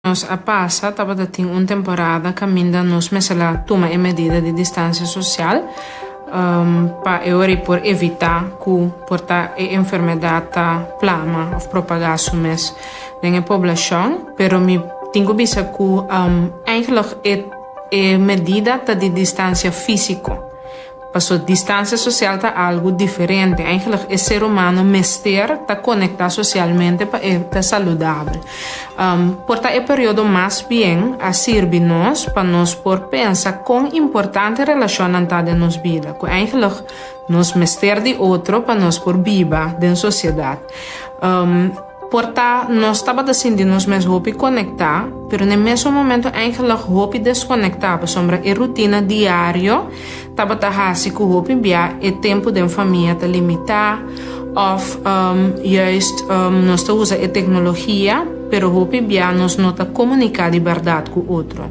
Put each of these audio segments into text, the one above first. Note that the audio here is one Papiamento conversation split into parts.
Nos a pasa tabata tin un temporada kaminda nos mester a tuma e medida di distansia sosial pa e ora ei por evitá ku por ta e enfermedat ta plama òf propagá su mes den e poblashon. Pero mi tin ku bisa ku eigenlijk e medida ta di distansia físiko. Paso distancia social ta algo diferente. Eigenlijk e ser humano mester ta conecta socialmente pa e ta saludabel. Por ta e periodo mas bien a sirbi nos pa nos por pensa con importante relacionnan ta den nos bida. Cu eigenlijk nos mester di otro pa nos por biba den sociedad. Por ta nos tabata sinti nos mes hopi konektá, pero n'e mesun momento eigenlijk hopi deskonektá pasobra e rutina diario tabata hasi ku hopi bia e tempu den famia ta limitá òf juist nos ta usa e teknologia pero hopi bia nos no ta komuniká di bèrdat ku otro.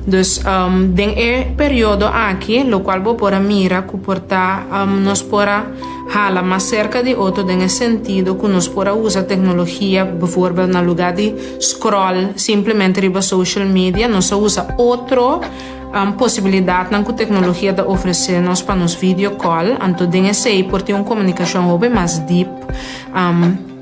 Dus den e periodo aki lokual bo por a mira ku por ta nos por a Hala mas serka di otro den e sentido ku nos por a usa teknologia, bijvoorbeeld na lugá di scroll simplemente riba social media, nos a usa otro posibilidatnan ku teknologia ta ofresé nos pa nos video call, anto den esei por tin un komunikashon hopi mas diep.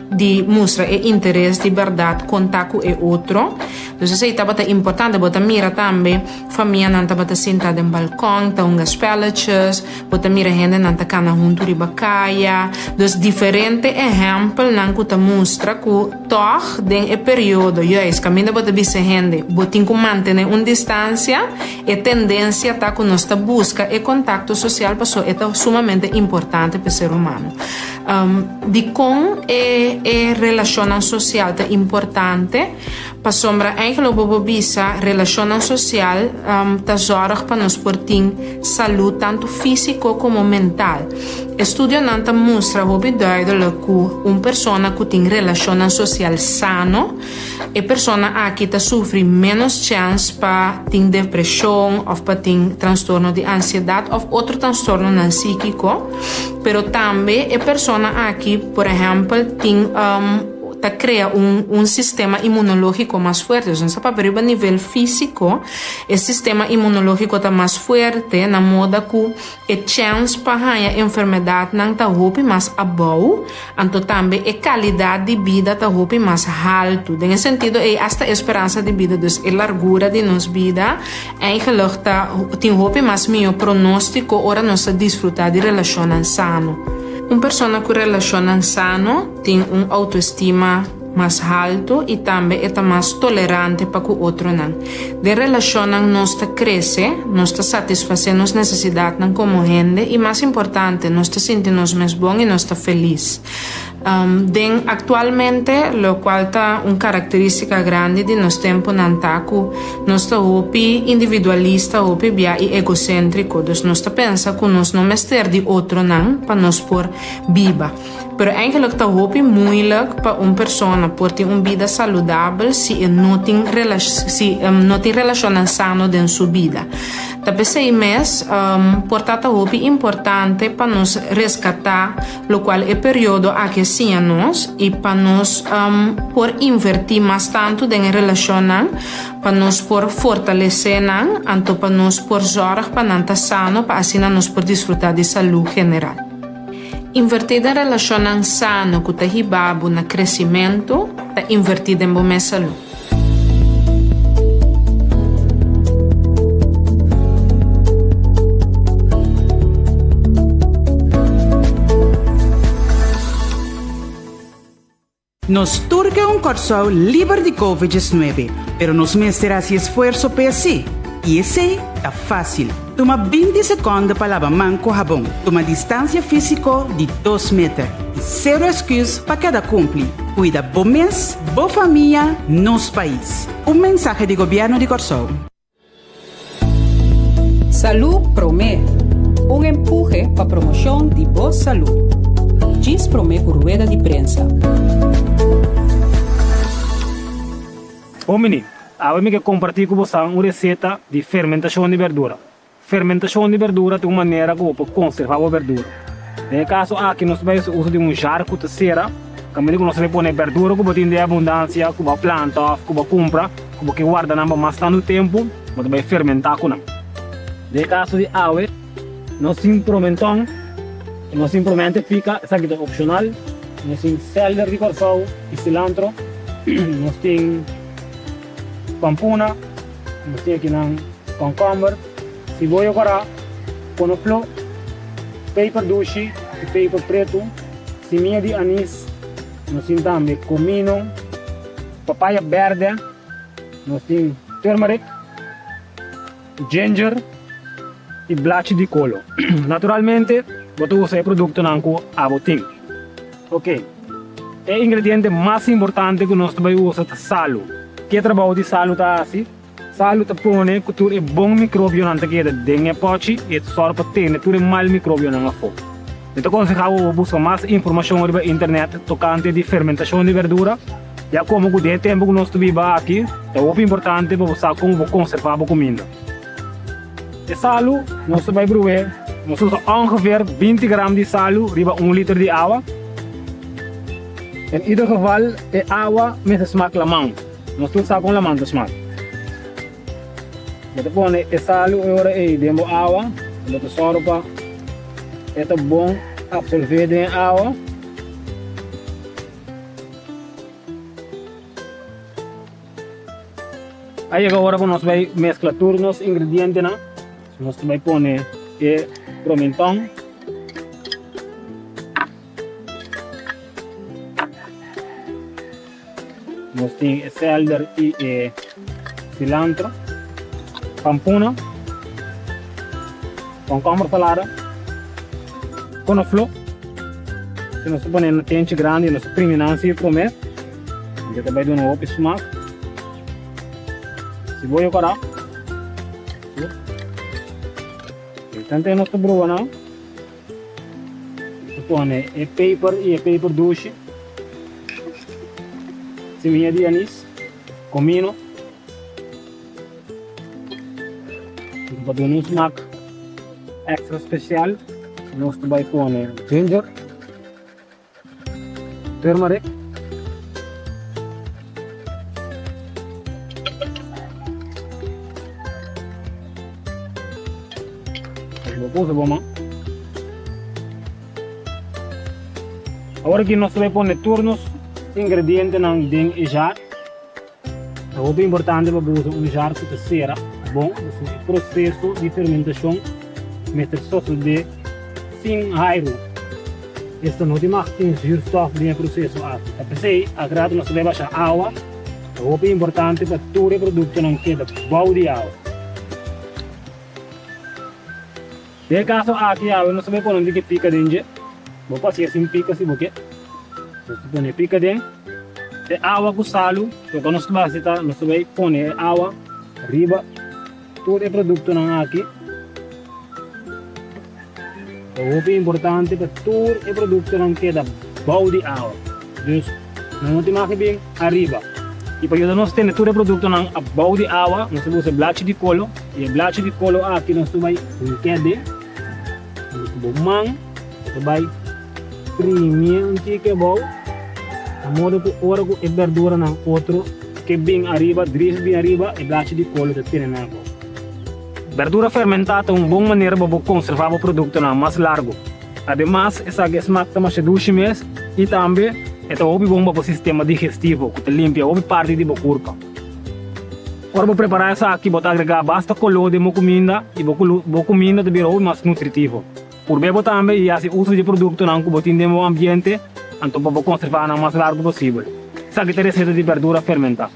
Di mustra e interes di bèrdat konta ku e otro. Dus esei tabata importante. Bo ta mira tambe famianan tabata sinta den balkon ta hunga spelletjes, bo ta mira hendenan ta kana huntu riba kaya. Dus diferente ehèmpelnan ku ta mustra ku tòg den e periodo juis kaminda bo ta bisa hende bo tin ku mantené un distansia, e tendensia ta ku nos ta buska e kontakto sosial pasobra e ta sumamente importante pa e ser humano. Dikon e e relashonnan sosial ta importante? Pasobra eigenlijk bo por bisa relashonnan sosial ta zòrg pa nos por tin salú tantu físiko komo mental. Estudionan ta mustra hopi duidelik ku un persona ku tin relashonnan sosial sano, E persona aki ta sufri ménos chèns pa tin depreshon òf pa tin trastorno di ansiedat òf otro trastornonan síkiko. Pero tambe e persona aki, por ehèmpel, tin ta krea un un sistema inmunológiko mas fuerte. Dus nos ta papia riba nivel físiko, e sistema inmunológiko ta mas fuerte na moda ku E chèns pa haña enfermedatnan ta hopi mas abou, anto tambe e kalidat di bida ta hopi mas haltu. Den e sentido ei asta e speransa di bida, dus e largura di nos bida, eigenlijk ta tin hopi mas mihó pronóstiko ora nos ta disfrutá di relashonnan sano. Un persona ku relashonnan sano tin un outoestima. mas haltu i tambe e ta mas tolerante pa ku otronan. Den relashonnan nos ta krese, nos ta satisfasé nos nesesidatnan komo hende i mas importante, nos ta sinti nos mes bon i nos ta felis. Den aktualmente, lokual ta un karakterístika grandi di nos tempunan ta ku nos ta hopi individualista, hopi bia i egoséntriko. Dus nos ta pensa ku nos no mester di otronan pa nos por biba. Pero eigenlijk ta hopi moeilijk pa un persona por tin un bida saludabel si e no tin si no tin relacionnan sano den su bida. Ta p'esei mes por ta ta hopi importante pa nos rescata locual e periodo aki a siña nos y pa nos por inverti mas tanto den e relacionnan pa nos por fortalece nan anto pa nos por zorg pa nan ta sano pa asina nos por disfruta di salud general. Invertí den relashonnan sano ku ta hiba bo na kresimentu ta invertí den bo mes salú. Nos tur ke un Kòrsou liber di Covid 19, pero nos mester hasi esfuerso p'e así. I esei ta fásil. Tuma 20 sekònde pa laba man ku habon, tuma distansia físiko di dos meter i sero esküs pa keda kumpli. Kuida bo mes, bo famia, nos pais. Un mensahe di Gobièrnu di Kòrsou. Salú Promé, un empuhe pa promoshon di bo salú. Djis promé ku rueda di prensa. Homini, awe mi ke kompartí ku bosan un reseta di fermentashon di berdura. Fermentashon di berdura ta un manera ku bo por konservá bo berdura. Den e kaso aki nos ta bai hasi uso di un jar ku ta sera, kaminda ku nos ta bai pone berdura ku bo tin den abundansia, ku bo a planta òf ku bo a kumpra. ku bo ke warda nan pa mas tantu tempu, bo ta bai fermentá ku nan. Den e kaso di awe, nos tin promentòn, nos tin promente pika, esaki ta opshonal, nos tin sèlder di Kòrsou i silantro, nos tin pampuna, nos tin akinan kònkòmber, siboyo kòrá, konofló, peper dushi i peper pretu, simia di anis, nos tin tambe komino, papaya bèrdè, nos tin turmeric, ginger i blachi di kolo. Naturalmente bo ta usa e produktonan ku abo tin. Ok, e ingrediente mas importante ku nos ta bai usa ta salu. Ke trabou di salu ta hasi? Salu ta pone ku tur e bon mikrobionan ta keda den e pòchi i e ta sòru pa tene tur e mal mikrobionan afó. Mi ta konsehá bo pa buska mas informashon riba internet tokante di fermentashon di berdura, ya komo ku den e tempu ku nos ta biba aki ta hopi importante pa bo sa kon bo konservá bo kuminda. E salu nos ta bai bru'é, nos ta usa ongeveer 20 gram di salu riba un liter di awa. En ieder geval e awa mester smak laman. Nos tur sa kon laman ta smak. Bo ta pone e salu e ora ei den bo awa, bo ta sòru pa e ta bon apsolvé den e awa. A yega ora ku nos bai meskla tur nos ingredientenan. Nos ta bai pone e promenton. Nos tin e selder i e cilantro, pampuna, komkomber salada, konofló. Si nos ta pone na tenchi grandi nos ta primi nan si prome, e ta bai duna hopi smak. Siboyo kòrá. Tante nos ta bruha nan. Nos ta pone e peper i e peper dushi. Simia di anis, comino. Pa duna un smak extra special, nos ta bai pone ginger, turmeric. Bo puso bo man. Awor aki nos ta bai pone tur nos ingredientenan den e jar. Ta hopi importante pa bo usa un jar ku ta sera bon, pasobra e proseso di fermentashon mester sosodé sin airu. Esta no tin mag tin zuurstof den e proseso aki. Ta p'esei a rato nos ta bai basha awa. Ta hopi importante pa tur e produktonan keda bou di awa. Den e kaso aki awe nos ta bai pone un tiki pika den dje. Bo por hasié sin pika si bo ke. Nos ta pone e pika den e awa ku salu. Loke nos ta bai hasi ta nos ta bai pone e awa riba tur e produktonan aki. Ta hopi importante pa tur e produktonan keda bou di awa. Dus nan no tin mag di bin ariba. I pa yuda nos tene tur e produktonan abou di awa, nos ta usa e blachi di kolo. I e blachi di kolo aki nos ta bai hink'é den. Anto ku bo man bo ta bai primié un tiki abou, na modo ku ora ku e berduranan otro ke bin ariba, dris bin ariba, e blachi di kolo ta tene nan abou. Berdura fermentá ta un bon manera pa bo konservá bo produktonan mas largu. Ademas, esaki e smak ta masha dushi mes i tambe e ta hopi bon pa bo sistema digestivo ku ta limpia hopi parti di bo kurpa. Ora bo prepará esaki, bo ta agregá basta koló den bo kuminda i bo bo kuminda ta bira hopi mas nutritivo. Purb'é bo tambe i hasi uso di e produktonan ku bo tin den bo ambiente anto pa bo konservá nan mas largu posibel. Esaki ta e reseta di berdura fermentá.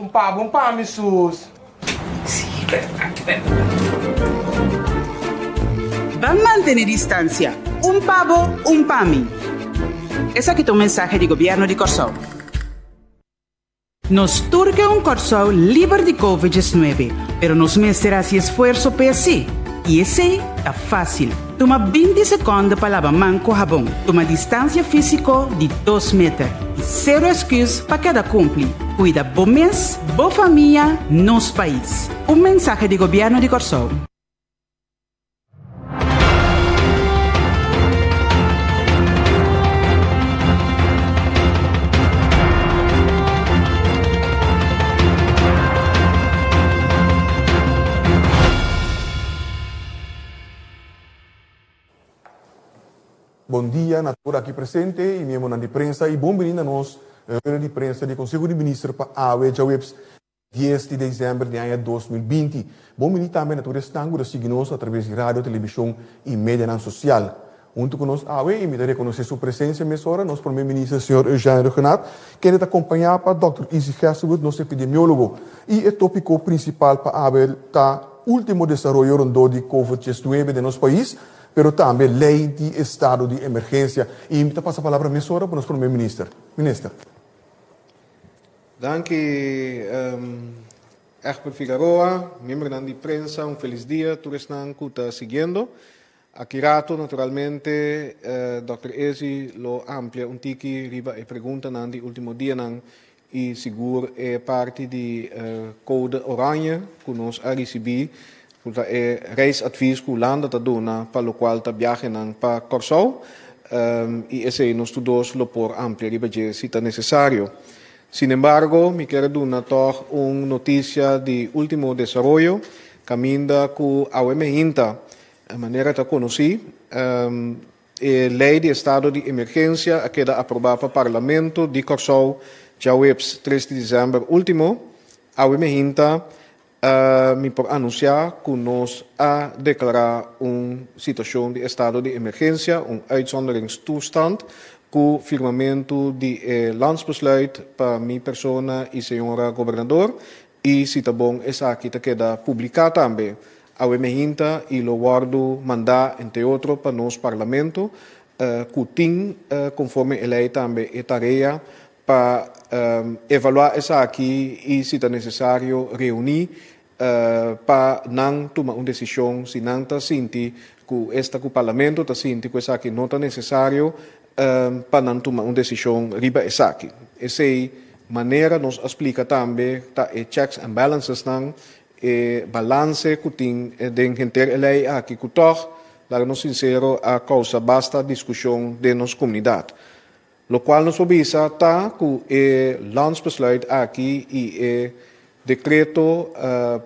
Un pa bo, un pa mi sus. Ban mantene distansia, un pa bo, un pa mi. Esaki ta un mensahe di Gobièrnu di Kòrsou. Nos tur ke un Kòrsou liber di Covid 19, pero nos mester hasi esfuerso p'e así. I esei ta fásil. Tuma 20 sekònde pa laba man ku habon. Tuma distansia físiko di 2 meter. I sero esküs pa keda kumpli. Kuida bo mes, bo famia, nos pais. Un mensahe di Gobièrnu di Kòrsou. Bon dia na tur aki presente y miembronan di prensa y bon bini na nos rueda di prensa di Conseho di Minister pa awe djaweps 10 di december di aña 2020. Bon bini tambe na tur esnan cu ta sigui nos a traves di radio, television y medianan social. Hunto cu nos awe y mi ta reconoce su presencia mesora nos Prome Minister señor Eugene Rhuggenaath, kende ta acompaña pa Dòkter Izzy Gesselwood, nos epidemiologo. Y e topico principal pa awe ta ultimo desaroyo rondó di Covid 19 den nos pais, pero tambe ley di estado di emergencia. Y mi ta pasa palabra mesora pa nos Prome Minister. Minister. Danki Egbert Figaroa, miembronan di prensa, un felis dia tur esnan ku ta siguiendo. Aki rato naturalmente Dòkter Ezi lo amplia un tiki riba e preguntanan di ultimo dianan i sigur e parti di code oranje ku nos a risibí ku ta e reisadvies ku Hulanda ta duna pa lokual ta biahenan pa Kòrsou i esei nos tur dos lo por amplia riba dje si ta nesesario. Sinembargo, mi kier a duna tòg un notisia di último desaroyo kaminda ku awe meinta, manera ta konosí, e lei di estado di emergensia a keda aprobá pa Parlamento di Kòrsou djaweps 3 di desèmber último. Awe meinta mi por anunsiá ku nos a deklará un situashon di estado di emergensia, un uitzonderingstoestand, ku firmamentu di e landsbesluit pa mi persona i señora gobernador, i si ta bon esaki ta keda publiká tambe awe meinta i lo wòrdu mandá entre otro pa nos parlamento ku tin konforme e lei tambe e tarea pa evaluá esaki i si ta nesesario reuní pa nan tuma un desishon si nan ta sinti ku esta ku parlamento ta sinti ku esaki no ta nesesario pa nan tuma un desishon riba esaki. Esei manera nos a splika tambe ta e checks and balances nan, e balanse ku tin den henter e lei aki ku tòg, laga nos sinsero, a kousa basta diskushon den nos komunidat. Lokual nos por bisa ta ku e landsbesluit aki i e dekreto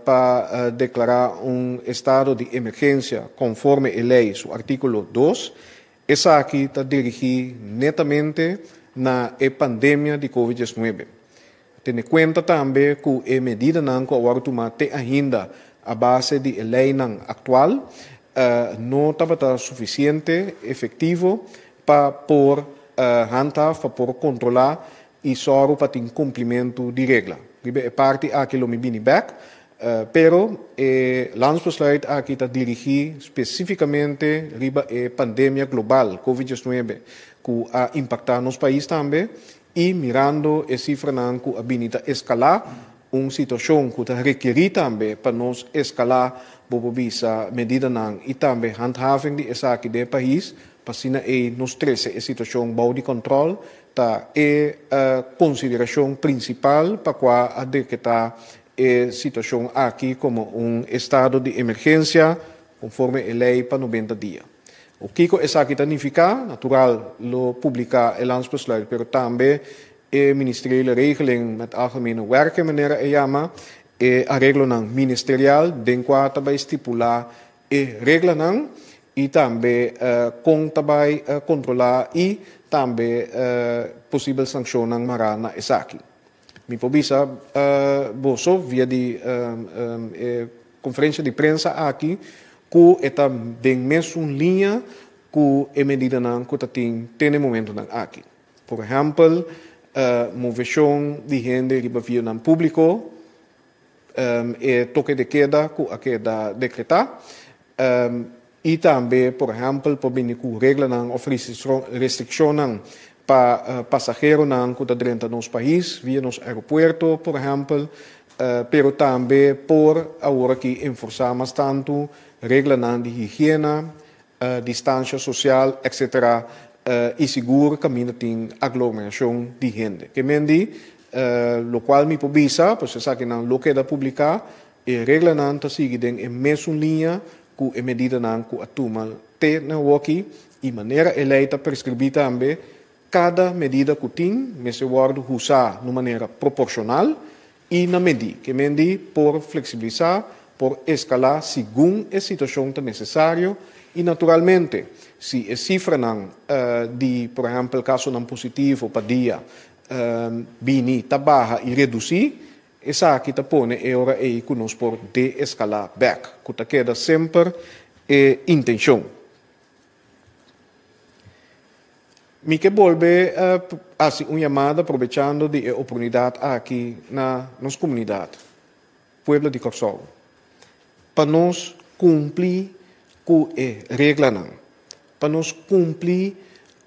pa deklará un estado di emergensia konforme e lei su artíkulo 2, esaki ta dirigí netamente na e pandemia di Covid 19. Tene kuenta tambe ku e medidanan ku a wòrdu tumá te ainda a base di e leinan aktual no tabata sufisiente efektivo pa por handhaaf, pa por kontrolá i sòru pa tin kumplimentu di regla. Riba e parti aki lo mi bini bèk, pero e landsbesluit aki ta dirigí spesífikamente riba e pandemia global Covid 19 ku a impaktá nos pais tambe i mirando e sifranan ku a bini ta eskalá, un situashon ku ta rekerí tambe pa nos eskalá, bo por bisa, medidanan i tambe handhaving di esaki den e pais, pa asina ei nos trese e situashon bou di kòntròl, ta e konsiderashon prinsipal pa kua a dekretá e situashon aki komo un estado di emergensia konforme e lei pa 90 dia. O kiko esaki ta nifiká? Natural lo publiká e landsbesluit, pero tambe e ministeriële regeling met algemene werken, manera e yama, e areglonan ministerial den kua ta bai stipulá e reglanan i tambe kon ta bai kontrolá i tambe posibel sankshonnan mará na esaki. Mi por bisa boso via di e konferensia di prensa aki ku e ta den mesun liña ku e medidanan ku ta tin te na e momentunan aki. Por ehèmpel, Moveshon di hende riba vianan públiko, e toke de keda ku a keda dekretá, i tambe por ehèmpel por bini ku reglanan òf restrikshonnan pa pasaheronan ku ta drenta nos pais via nos aeropuerto por ehèmpel, pero tambe por awor aki enforsá mas tantu reglanan di higiena, distansha sosial etc. I sigur kaminda tin aglomerashon di hende. Ke men di, lokual mi por bisa, pues esakinan lo keda publiká, e reglanan ta sigui den e mesun liña ku e medidanan ku a tuma te na awoki i manera e lei ta preskribí tambe, kada medida ku tin mester wòrdu husá na un manera proporshonal i na medí. Ke men di por fleksibilisá, por eskalá segun e situashon ta nesesario i naturalmente si e sifranan di por ehèmpel kasonan positivo pa dia bini ta baha i redusí, esaki ta pone e ora ei ku nos por deeskalá bèk, ku ta keda semper e intenshon. Mi ke bolbe hasi un yamada probechando di e oportunidat aki na nos komunidat, pueblo di Kòrsou, pa nos kumpli ku e reglanan, pa nos kumpli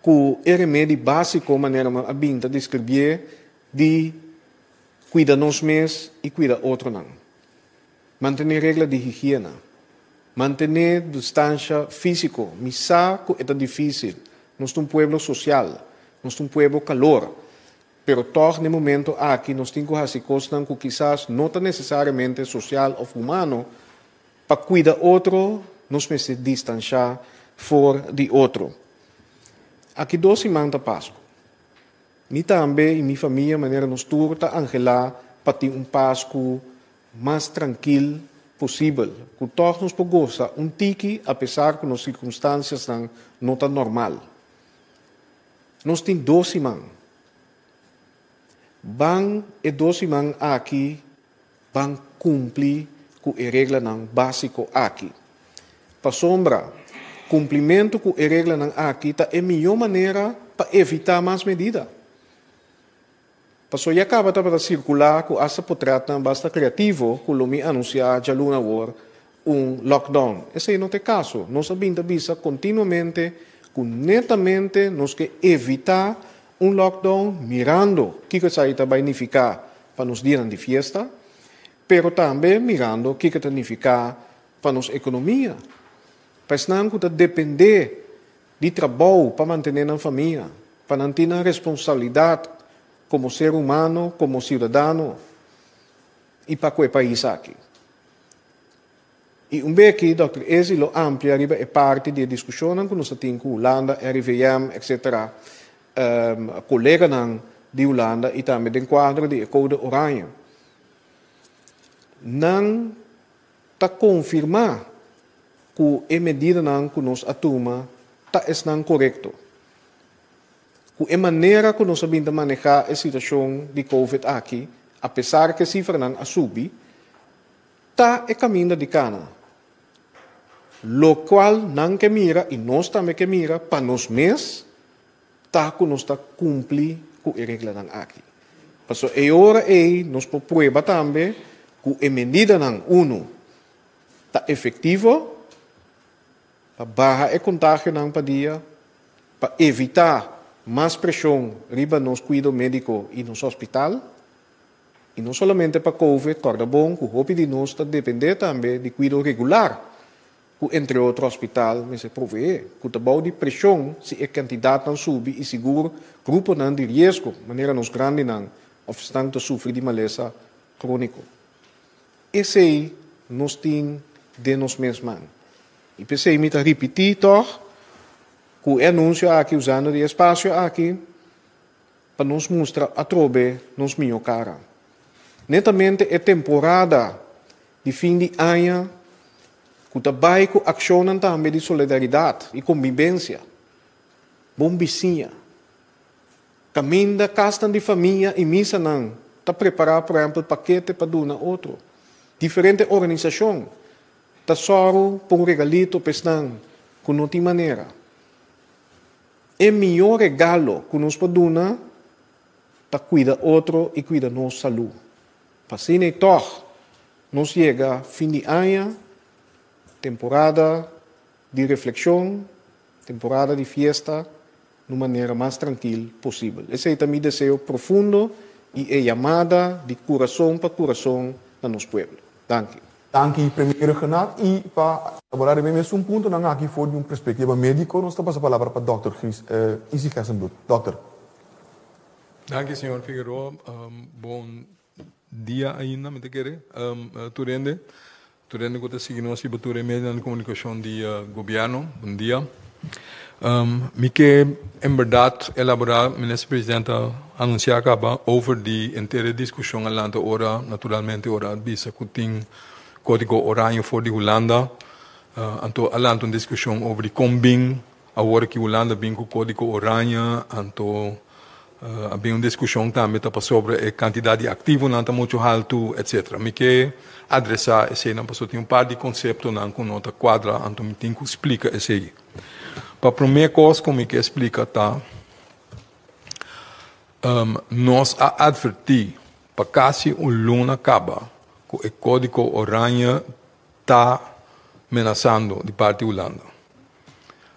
ku e remedi básiko manera mi a bin ta deskribié di kuida nos mes i kuida otronan. Mantené regla di higiena. Mantené distansha físiko. Mi sa ku e ta difísil. Nos ta un pueblo sosial. Nos ta un pueblo kalor. Pero tòg n'e momento aki nos tin ku hasi kosnan ku kisas no ta nesesariamente sosial òf humano. Pa kuida otro nos mester distanshá for di otro. Aki dos siman ta Pasku. Mi tambe i mi famia manera nos tur ta anhelá pa tin un Pasku mas trankil posibel, ku tòg nos por gosa un tiki apesar ku nos sirkunstansiasnan no ta normal. Nos tin dos siman. Ban e dos siman aki ban kumpli ku e reglanan básiko aki. Pasobra kumplimentu ku e reglanan aki ta e mihó manera pa evitá mas medida. Paso ya kaba tabata sirkulá ku asta potretnan basta kreativo ku lo mi anunsiá djaluna awor un lockdown. Esei no ta e kaso. Nos a bin ta bisa kontinuamente ku netamente nos ke evitá un lockdown mirando kiko esaki ta bai nifiká pa nos dianan di fiesta, pero tambe mirando kiko ta nifiká pa nos ekonomia, pa esnan ku ta dependé di trabou pa mantené nan famia, pa nan tin nan responsabilidat komo ser humano, komo siudadano i pa ku e pais aki. I un beki Dòkter Ezi lo amplia riba e parti di e diskushonnan ku nos a tin ku Hulanda, RIVM, etcetera, koleganan di Hulanda i tambe den kuadro di e Code Oranje. Nan ta konfirmá ku e medidanan ku nos a tuma ta esnan korekto. Ku e manera ku nos a bin ta manehá e situashon di Covid aki, apesar ku e sifranan a subi, ta e kaminda di kana. Lokual nan ke mira i nos tambe ke mira pa nos mes ta ku nos ta kumpli ku e reglanan aki. Pasobra e ora ei nos por prueba tambe ku e medidanan, unu, ta efektivo pa baha e kontagionan pa dia, pa evitá mas preshon riba nos kuido médiko i nos hospital. I no solamente pa Covid, kòrda bon ku hopi di nos ta dependé tambe di kuido regular ku entre otro hospital mester proveé, ku ta bou di preshon si e kantidatnan subi i sigur gruponan di riesgo manera nos grandinan òf esnan ku ta sufri di malesa króniko. Esei nos tin den nos mes man. I p'esei mi ta ripití tòg ku e anunsio aki usando di e espasio aki pa nos mustra atrobe nos mihó kara. Netamente e temporada di fin di aña ku ta bai ku akshonnan tambe di solidaridat i kombibensia, bon bisiña, kaminda kasnan di famia i misanan ta prepará por ehèmpel pakete pa duna otro. Diferente organisashon ta sòru pa un regalito pa esnan ku no tin manera. E mihó regalo ku nos por duna ta. pa kuida otro i kuida nos salú. Pa asina tòg nos yega fin di aña, temporada di reflekshon, temporada di fiesta, na un manera mas trankil posibel. Esei ta mi deseo profundo i e yamada di kurason pa kurason na nos pueblo. Danki. Danki, Premier Rhuggenaath. I pa elaborá riba e mesun puntonan aki for di un perspektiva médiko, nos ta pasa palabra pa Dòkter Izzy Gerstenbluth. Dòkter. Danki, señor Figueroa. Bon dia ainda, mi ta kere. Tur hende, tur hende ku ta sigui nos riba tur e medionan di komunikashon di gobièrnu, bon dia. Mi ke en bèrdat elaborá, Minister President a anunsiá kaba over di henter e diskushon a lanta ora, naturalmente ora a bisa ku tin kódigo oraño for di Hulanda, anto a lanta un diskushon over di kon bin Awor ki Hulanda bin ku kódigo oranje, anto a bin un diskushon tambe ta pasobra e kantidat di aktivonan ta muchu haltu, etsetera. Mi ke adresá eseinan pasobra tin un par di konseptonan ku no ta kuadra, anto mi tin ku splika esei. Pa promé kos ku mi ke splika ta, nos a atvertí pa kasi un luna kaba ku e kódigo oranje ta menasando di parti Hulanda.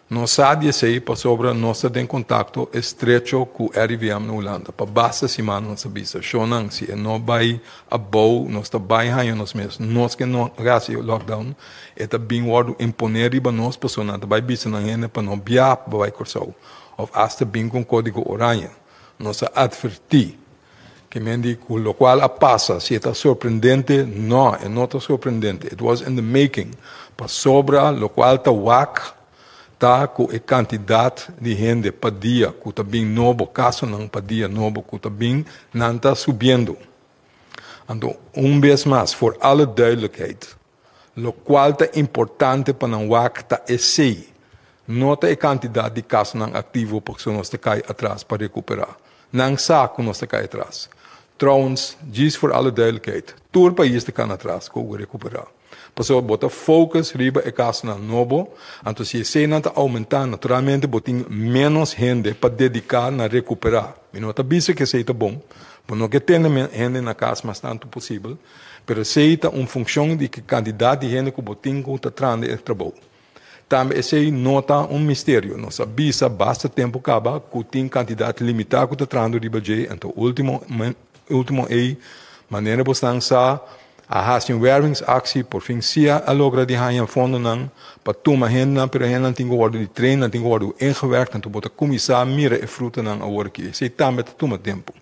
Nos sa di esei pasobra nos ta den kontakto estrecho ku RIVM na Hulanda. Pa basta siman nos a bisa, Shownan, si e no bai abou nos ta bai haña nos mes. Nos ke no hasi lockdown, e ta bin wòrdu imponé riba nos pasobra nan ta bai bisa nan hende pa no bia pa bai Kòrsou òf asta bin ku un kódigo oranje. Nos a atvertí. Ke men di ku lokual a pasa, si e ta sorprendente, no, e no ta sorprendente. It was in the making. Pasobra lokual ta wak ta ku e kantidat di hende pa dia ku ta bin nobo, kasonan pa dia nobo ku ta bin, nan ta subiendo. Anto, un bes mas, voor alle duidelijkheid, lokual ta importante pa nan wak ta esei, no ta e kantidat di kasonan aktivo pasobra nos ta kai atras pa rekuperá. Nan sa ku nos ta kai atras. Trouwens, djis voor alle duidelijkheid, tur pais ta kana atras ku rekuperá. Pasobra bo ta focus riba e kasonan nobo, anto si eseinan ta oumentá, naturalmente bo tin ménos hende pa dediká na rekuperá. Mi no ta bisa ku esei ta bon, bo no ke tene hende na kas mas tantu posibel, Pero esei ta un funccion di ki cantidad di hende cu bo tin cu ta trande e trabou. Tambe esei no ta un misterio. Nos a bisa basta tempo caba cu tin cantidad limita cu ta trando riba dje, anto ultimo ultimo ei, manera bosnan sa, a haci un wervingsactie, por fin si a logra di haña fondonan pa tuma hendenan, pero e hendenan tin cu wordo di train, nan tin cu wordo ingewerkt, anto bo ta cuminsa mira e frutanan awor aki. Esei tambe ta tuma tempo.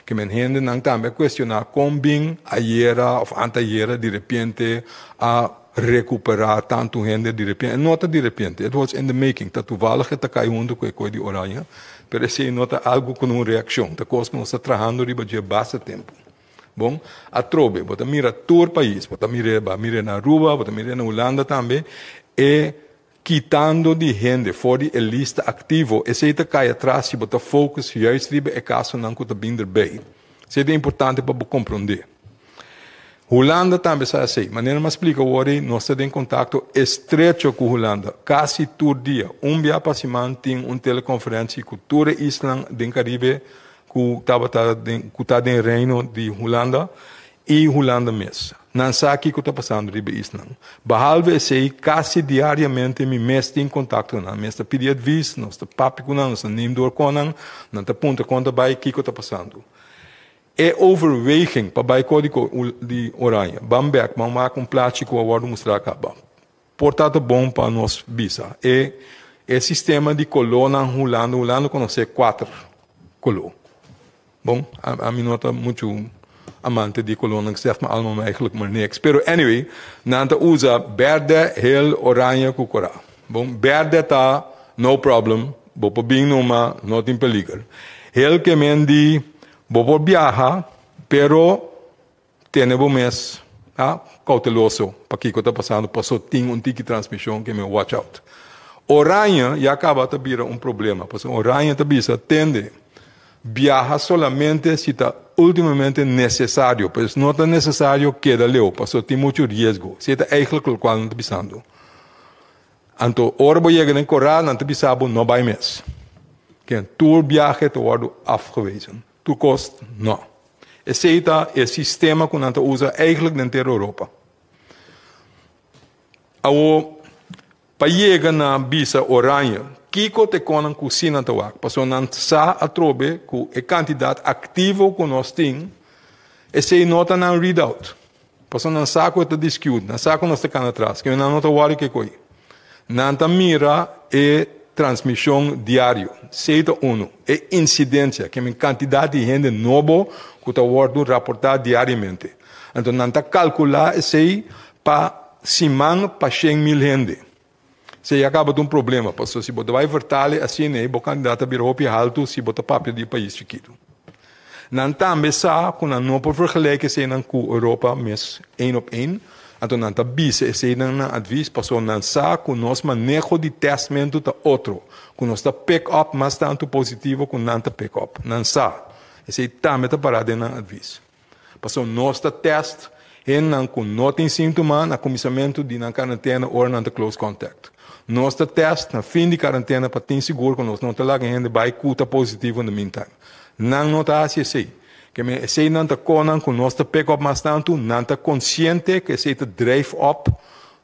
Ke men hendenan tambe a kuestioná kon bin ayera òf antayera di repente a rekuperá tantu hende di repente. E no ta di repente, it was in the making. Ta toevallig e ta kai huntu ku e koi di oranje, pero esei no ta algu ku un reakshon, ta kos ku nos ta trahando riba dje basta tempu. Bon, atrobe bo ta mira tur pais, bo ta mir'é, bo a mir'é na Aruba, bo ta mir'é na Hulanda tambe, e Kitando di hende for di e lista aktivo, esei ta kai atras si bo ta focus juist riba e kasonan ku ta bin derbei. Esei ta importante pa bo komprondé. Hulanda tambe sa esei. Manera mi a splika awor ei, nos ta den kontakto estrecho ku Hulanda kasi tur dia. Un bia pa siman tin un telekonferensi ku tur e islan den Karibe ku tabata den ku ta den Reino di Hulanda I Hulanda mes. Nan sa kiko ta pasando riba e isnan. Behalve esei, kasi diariamente mi mes tin kontakto ku nan. Mi mes ta pidi advis, nos ta papia ku nan, nos ta neem door kon nan, nan ta puntra kon ta bai, kiko ta pasando. E overweging pa bai Kódigo di Oranje, ban bek, ban wak un plachi ku a wòrdu mustrá kaba. Por ta ta bon pa nos bisa e e sistema di kolónan Hulanda, Hulanda konosé kuater koló. Bon, ami no ta muchu amante di kolónan, zegt me allemaal eigenlijk maar niks. Pero anyway, nan ta usa bèrdè, hel, oranje ku korá. Bon, bèrdè ta no problem, bo por bin numa, no tin peliger. Hel ke men di bo por biaha, pero Tene bo mes a cauteloso pa kico ta pasando paso tin un tiki transmision ke men watch out. Oranje ya caba ta bira un problema pasobra oranje ta bisa tende biaha solamente si ta ultimamente necesario pues no ta necesario keda leu paso tin mucho riesgo si ta eigenlijk locual nan ta bisando. Anto ora bo yega den coral nan ta bisa bo no bay mes. Ken tur biahe ta wordo afgewezen. Tur kos no. Esei ta e sistema ku nan ta usa eigenlijk den henter Europa. Awor, pa yega na bisa oranje, kiko ta e konan ku si nan ta wak? Pasobra nan sa atrobe ku e kantidat aktivo ku nos tin, esei no ta nan readout. Pasobra nan sa ku e ta discued, nan sa ku nos ta kana atras, ke nan no ta wòri ke koi. Nan ta mira e transmishon diario, esei ta unu. E insidensia, ke men kantidat di hende nobo ku ta wòrdu raportá diariamente. Anto nan ta kalkulá esei pa siman pa 100.000 hende. Esei ya kaba ta un problema, pasobra si bo ta bai vertale asina ei, bo kantidat ta bira hopi haltu si bo ta papia di e pais chikitu. Nan tambe sa ku nan no por vergelijk eseinan ku Europa mes één op één, anto nan ta bisa eseinan nan advis pasobra nan sa ku nos maneho di tèstmentu ta otro, ku nos ta pick up mas tantu positivo ku nan ta pick up. Nan sa. Esei tambe ta pará den nan advis. Pasobra nos ta tèst hendenan ku no tin síntoma na kuminsamentu di nan karantena ora nan ta close contact. Nos ta tèst na fin di karantena pa tin sigur ku nos no ta laga hende bai ku ta positivo in the meantime. Nan no ta hasi esei. Ke men eseinan ta konan ku nos ta pick up mas tantu, nan ta konsiente ku esei ta drijf op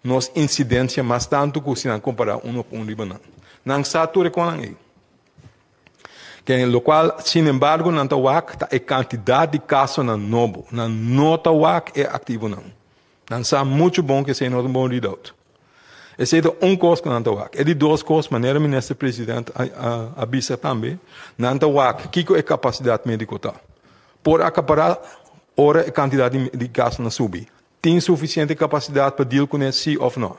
nos insidensia mas tantu ku si nan kompará un op un riba nan. Nan sa tur e konan ei. Ke lokual sin embargo nan ta wak ta e kantidat di kasonan nobo. Nan no ta wak e aktivonan. Nan sa muchu bon ku esei no ta un bon readout. Esei ta un kos ku nan ta wak. E di dos kos, manera Minister President a bisa tambe, nan ta wak kiko e kapasidat médiko ta. Por akapará ora e kantidat di kasonan subi. Tin sufisiente kapasidat pa deal kuné sí òf no?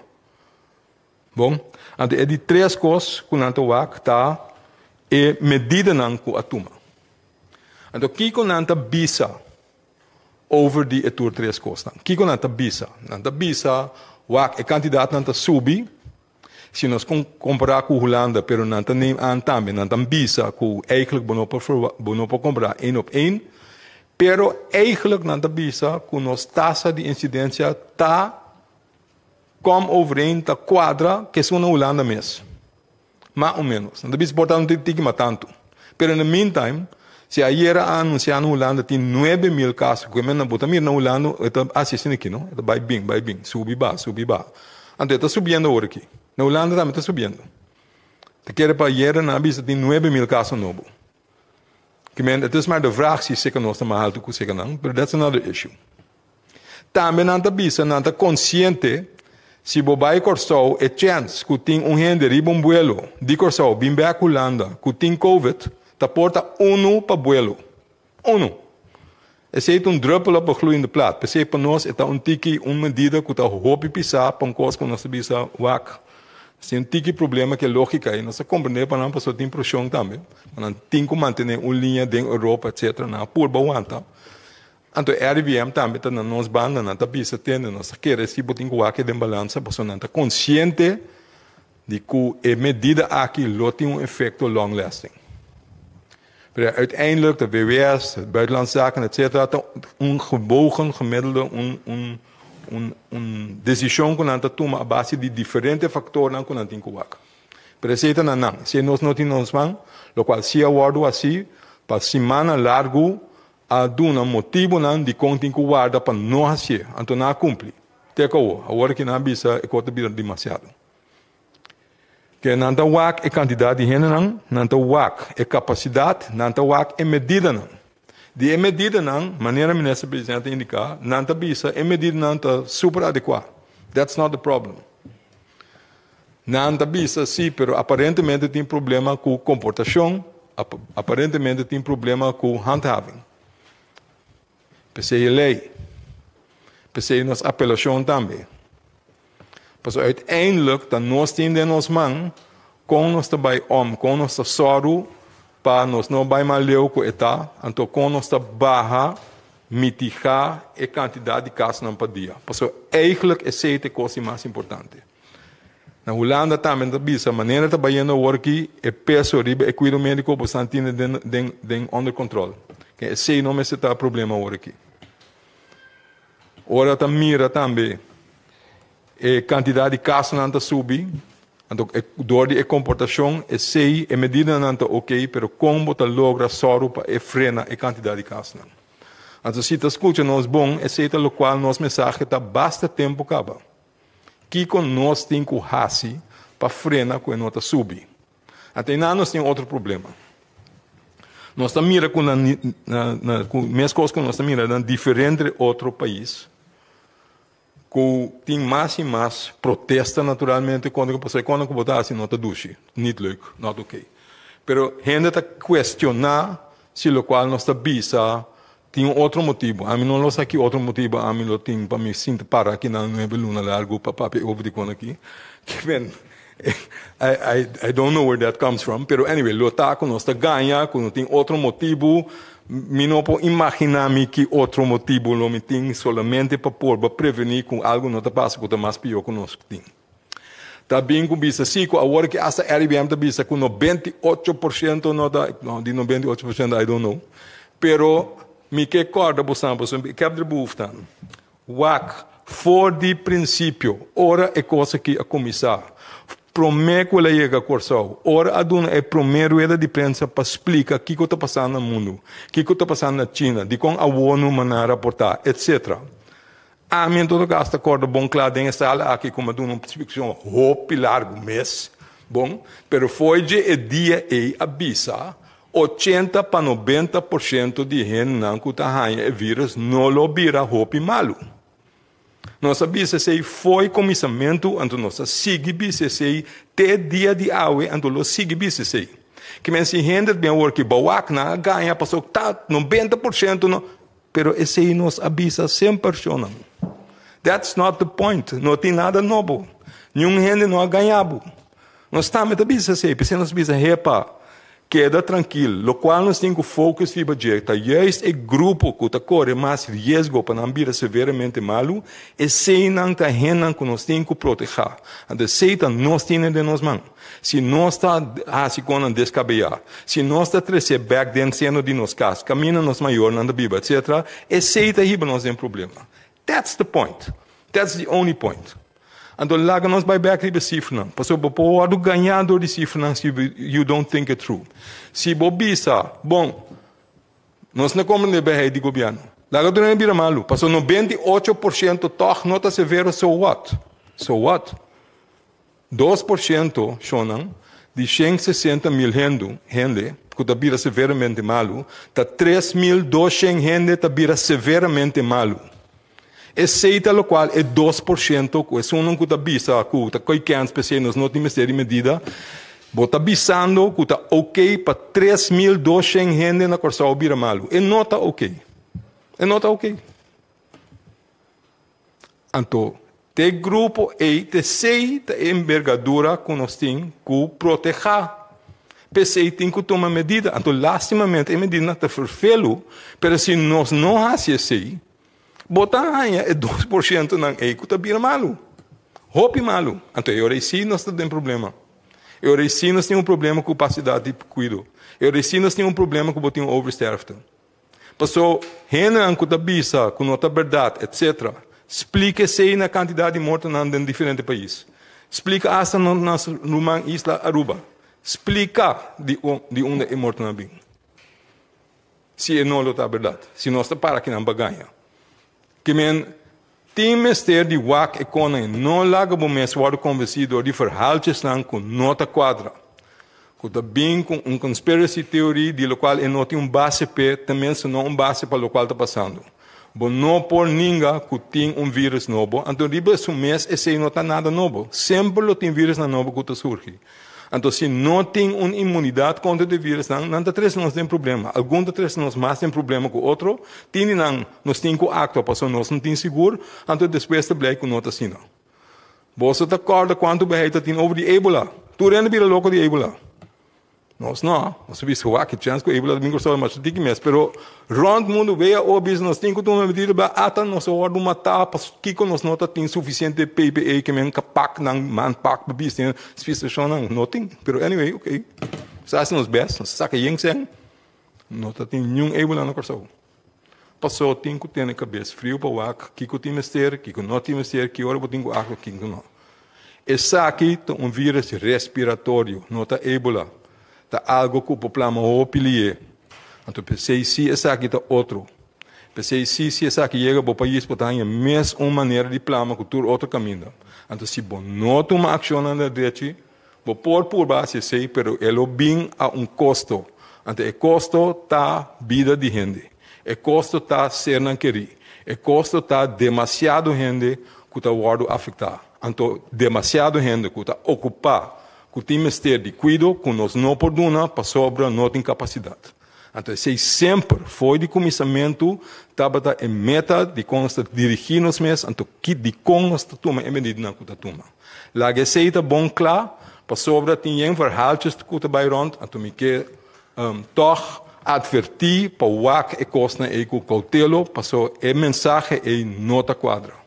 Bon, anto e di tres kos ku nan ta wak ta e medidanan ku a tuma. Anto kiko nan ta bisa over di e tur tres kosnan? Kiko nan ta bisa? Nan ta bisa, wak, e kantidatnan ta subi, si nos kompará ku Hulanda, pero nan ta neem aan tambe, nan ta bisa ku eigenlijk bo no por bo no por kompará één op één, pero eigenlijk nan ta bisa ku nos tasa di insidensia ta Kom overeen ta kuadra ku esun na Hulanda mes. Mas o menos. Nan ta bisa por ta un tiki mas tantu. Pero in the meantime, si ayera a anunsiá na Hulanda tin 9000 kaso, ku e bo ta mira na Hulanda e ta hasi asina aki no, e ta bai bin, bai bin, subi baha, subi baha. Anto e ta subiendo awor aki. Na Hulanda tambe ta subiendo. Ta kere pa ayera nan a bisa tin 9000 kaso nobo. Ke men, het is maar de vraag si seka nos ta mas haltu ku seka nan, pero that's another issue. Tambe nan ta bisa nan ta konsiente si bo bai Kòrsou e chèns ku tin un hende riba un buelo di Kòrsou bin bèk Hulanda ku tin covid ta por ta unu pa buelo. Unu! Esei ta un druppel op 'n gloeiende plaat. P'esei pa nos e ta un tiki un medida ku ta hopi pisá pa un kos ku nos ta bisa wak. Si un tiki problema ku e lógika ei nos ta komprendé pa nan pasobra tin preshon tambe. Nan tin ku mantené un liña den Europa etcetera. Nan a purba wanta. Anto e RIVM tambe ta na nos banda, nan ta bisa tende, nos ta kere si bo tin ku wak e den balansa pasobra nan ta konsiente di ku e medida aki lo tin un efekto long lasting. Pero uiteindelijk de VWS, het Buitenlandse Zaken etcetera ta un gewogen gemiddelde un un un un desishon ku nan ta tuma a base di diferente faktornan ku nan tin ku wak. Pero esei ta na nan, esei nos no tin na nos man, lokual si a wòrdu hasi pa simannan largu A duna motibunan dikon tin ku warda pa no hasié, anto nan a kumpli. Te ku awor. Awor aki nan a bisa e kos ta bira demasiado. Ke nan ta wak e kantidat di hendenan, nan ta wak e kapasidat, nan ta wak e medidanan. Di e medidanan, manera Minister Presidente a indiká, nan ta bisa e medidanan ta super adekuá. That's not the problem. Nan ta bisa sí, pero aparentemente tin problema ku komportashon, aparentemente tin problema ku handhaving. P'esei e lei. P'esei nos apelashon tambe. Pasobra uiteindelijk ta nos tin den nos man kon nos ta bai om, kon nos ta sòru pa nos no bai mas leu ku e ta, anto kon nos ta baha, mitigá e kantidat di kasonan pa dia. Pasobra eigenlijk esei ta e kos di mas importante. Na Hulanda tambe nan ta bisa manera ta bayendo awor aki e peso riba e kuido mediko bo esnan tine den den den onder control. Ke esei no mester ta problema awor aki. Ora ta mira tambe e kantidat di kasonan ta subi. Anto e dor di e komportashon esei e medidanan ta ok pero kon bo ta logra sòru pa e frena e kantidat di kasnan. Anto si ta skucha nos bon esei ta lokual nos mensahe ta basta tempu kaba. Kiko nos tin ku hasi pa frena ku e no ta subi? Anto einan nos tin otro problema. Nos ta mira ku na na ku meskos ku nos ta mira na diferente otro pais ku tin mas i mas protesta naturalmente kontra ku pasobra e kosnan ku bo ta hasi no ta dushi, niet leuk, not oké. Pero hende ta kuestioná si lokual nos ta bisa tin un otro motibu. Ami no lo sa ki otro motibu ami lo tin pa mi sinta para aki na nuebe luna largu pa papia over di kon aki. Ke men, I, I, I don't know where that comes from, pero anyway, lo ta ku nos ta gaña, ku no tin otro motibu. Mi no por imaginá mi ki otro motibu lo mi tin solamente pa por pa prevení ku algu no ta pasa ku ta mas pió ku nos tin. Ta bin ku bisa si ku awor ki hasta RIVM ta bisa ku 98% no ta, no, di 98% I don't know, pero mi ke kòrda bosan pasobra ik heb er behoefte aan. Wak, for di prinsipio, ora e kos aki a kuminsá, promé ku el a yega Kòrsou, ora a duna e promé rueda di prensa pa splika kiko ta pasando na mundu, kiko ta pasando na China, dikon awor no maná raportá, etcetera. Ami en todo kaso ta kòrda bon kla den e sala aki ku mi a duna un splikashon hopi largu mes, bon, pero fo'i dje e dia ei a bisa 80 pa 90% di hendenan ku ta haña e vírùs no lo bira hopi malu. Nos a bisa esei fo'i kuminsamentu, anto nos a sigui bisa esei te dia di awe, anto lo sigui bisa esei. Ke men si hende ta bin awor ki bawak nan a gaña pasobra ta 90% no. Pero esei nos a bisa semper, shonnan. That's not the point. No tin nada nobo. Niun hende no a gaña bo. Nos tambe ta bisa esei, p'esei nos bisa, Hepa, keda trankil. Lokual nos tin ku focus riba dje ta juist e grupo ku ta kore mas riesgo pa nan bira severamente malu, eseinan ta hendenan ku nos tin ku protehá. Anto esei ta nos tine den nos man. Si nos ta hasi konan deskabeyá, si nos ta tresé bèk den seno di nos kas, kaminda nos mayornan ta biba, etsetera, esei ta hiba nos den problema. That's the point. That's the only point. Anto laga nos bai bèk riba e sifranan, pasobra bo por wòrdu gañá dor di sifranan si you don't think it through. Si bo bisa, bon, nos no komprendé beheit di gobièrnu. Laga tur hende bira malu, pasobra 98% tòg no ta severo, so what? So what? 2% shonnan di 160.000 hendu, hende, ku ta bira severamente malu, ta 3200 hende ta bira severamente malu. Esei ta lokual e 2% ku esunnan ku ta bisa ku ta koi kèns p'esei nos no tin mester di medida, bo ta bisando ku ta oké pa 3200 hende na Kòrsou bira malu. E no ta oké. E no ta oké. Anto, te grupo ei t'esei ta e embergadura ku nos tin ku protehá. P'esei tin ku tuma medida. Anto, lastimamente e medidanan ta ferfelu, pero si nos no hasi esei, bo ta haña e 2%nan ei ku ta bira malu, hopi malu. Anto, e ora ei sí nos ta den problema. E ora ei sí nos tin un problema ku kapasidat di kuido. E ora ei sí nos tin un problema ku bo tin un oversterfte. Paso hendenan ku ta bisa ku no ta bèrdat etc. Splika esei na kantidat di mortonan den diferente pais. Splika asta na nos ruman isla Aruba. Splika di di unda e mortonan bin. Si e no lo ta bèrdat. Si nos ta para kinan pa gaña. Ke men tin mester di wak e konan no laga bo mes wòrdu konvensí dor di verhaaltjesnan ku no ta kuadra, ku ta bin ku un conspiracy theory di lokual e no tin un base p'e, tenminste no un base pa lokual ta pasando. Bo no por ninga ku tin un vírus nobo, anto riba su mes esei no ta nada nobo. Semper lo tin vírusnan nobo ku ta surgi. Anto si no tin un inmunidat kontra di virusnan, nan ta trese nos den problema. Algun ta trese nos mas den problema ku otro. Tin di nan nos tin ku aktua pasobra nos no tin sigur, anto despues ta blei ku no ta asina. Boso ta kòrda kuantu beheit ta tin over di Ebola? Tur hende bira loko di Ebola. Nos no. Nos a bisa, wak, ki chèns ku Ebola ta bin Kòrsou, masha tiki mes. Pero rònt mundu WHO bisa nos tin ku tuma medida ba ata nos a wòrdu matá paskiko nos no ta tin sufisiente PPE ke men kapak nan man pak pa bisti spesishonnan no tin. Pero anyway ok nos a hasi nos bèst nos a saka yen sèn no ta tin niun Ebola na Kòrsou. Paso tin ku tene kabes friu pa wak kiko tin mester kiko no tin mester ki ora bo tin ku aktua kiko no. Esaki ta un vírùs respiratorio, no ta ébola. Ta algu ku por plama hopi lié. Anto p'esei si esaki ta otro. P'esei si si esaki yega bo pais bo ta haña mes un manera di plama ku tur otro kaminda. Anto si bo no tuma akshonnan na drechi, bo por purba hasi esei pero e lo bin a un kosto. Anto e kosto ta bida di hende. E kosto ta sernan kerí. E kosto ta demasiado hende ku ta wòrdu afektá. Anto demasiado hende ku ta okupá ku tin mester di kuido ku nos no por duna pasobra no tin kapasidat. Anto esei semper fo'i di kuminsamentu tabata e meta di kon nos ta dirigí nos mes, anto ki dikon nos ta tuma e medidanan ku ta tuma. Laga esei ta bon kla pasobra tin yen verhaaltjes ku ta bai rònt, anto mi ke tòg atvertí pa wak e kosnan ei ku koutelo pasobra e mensahe ei no ta kuadra.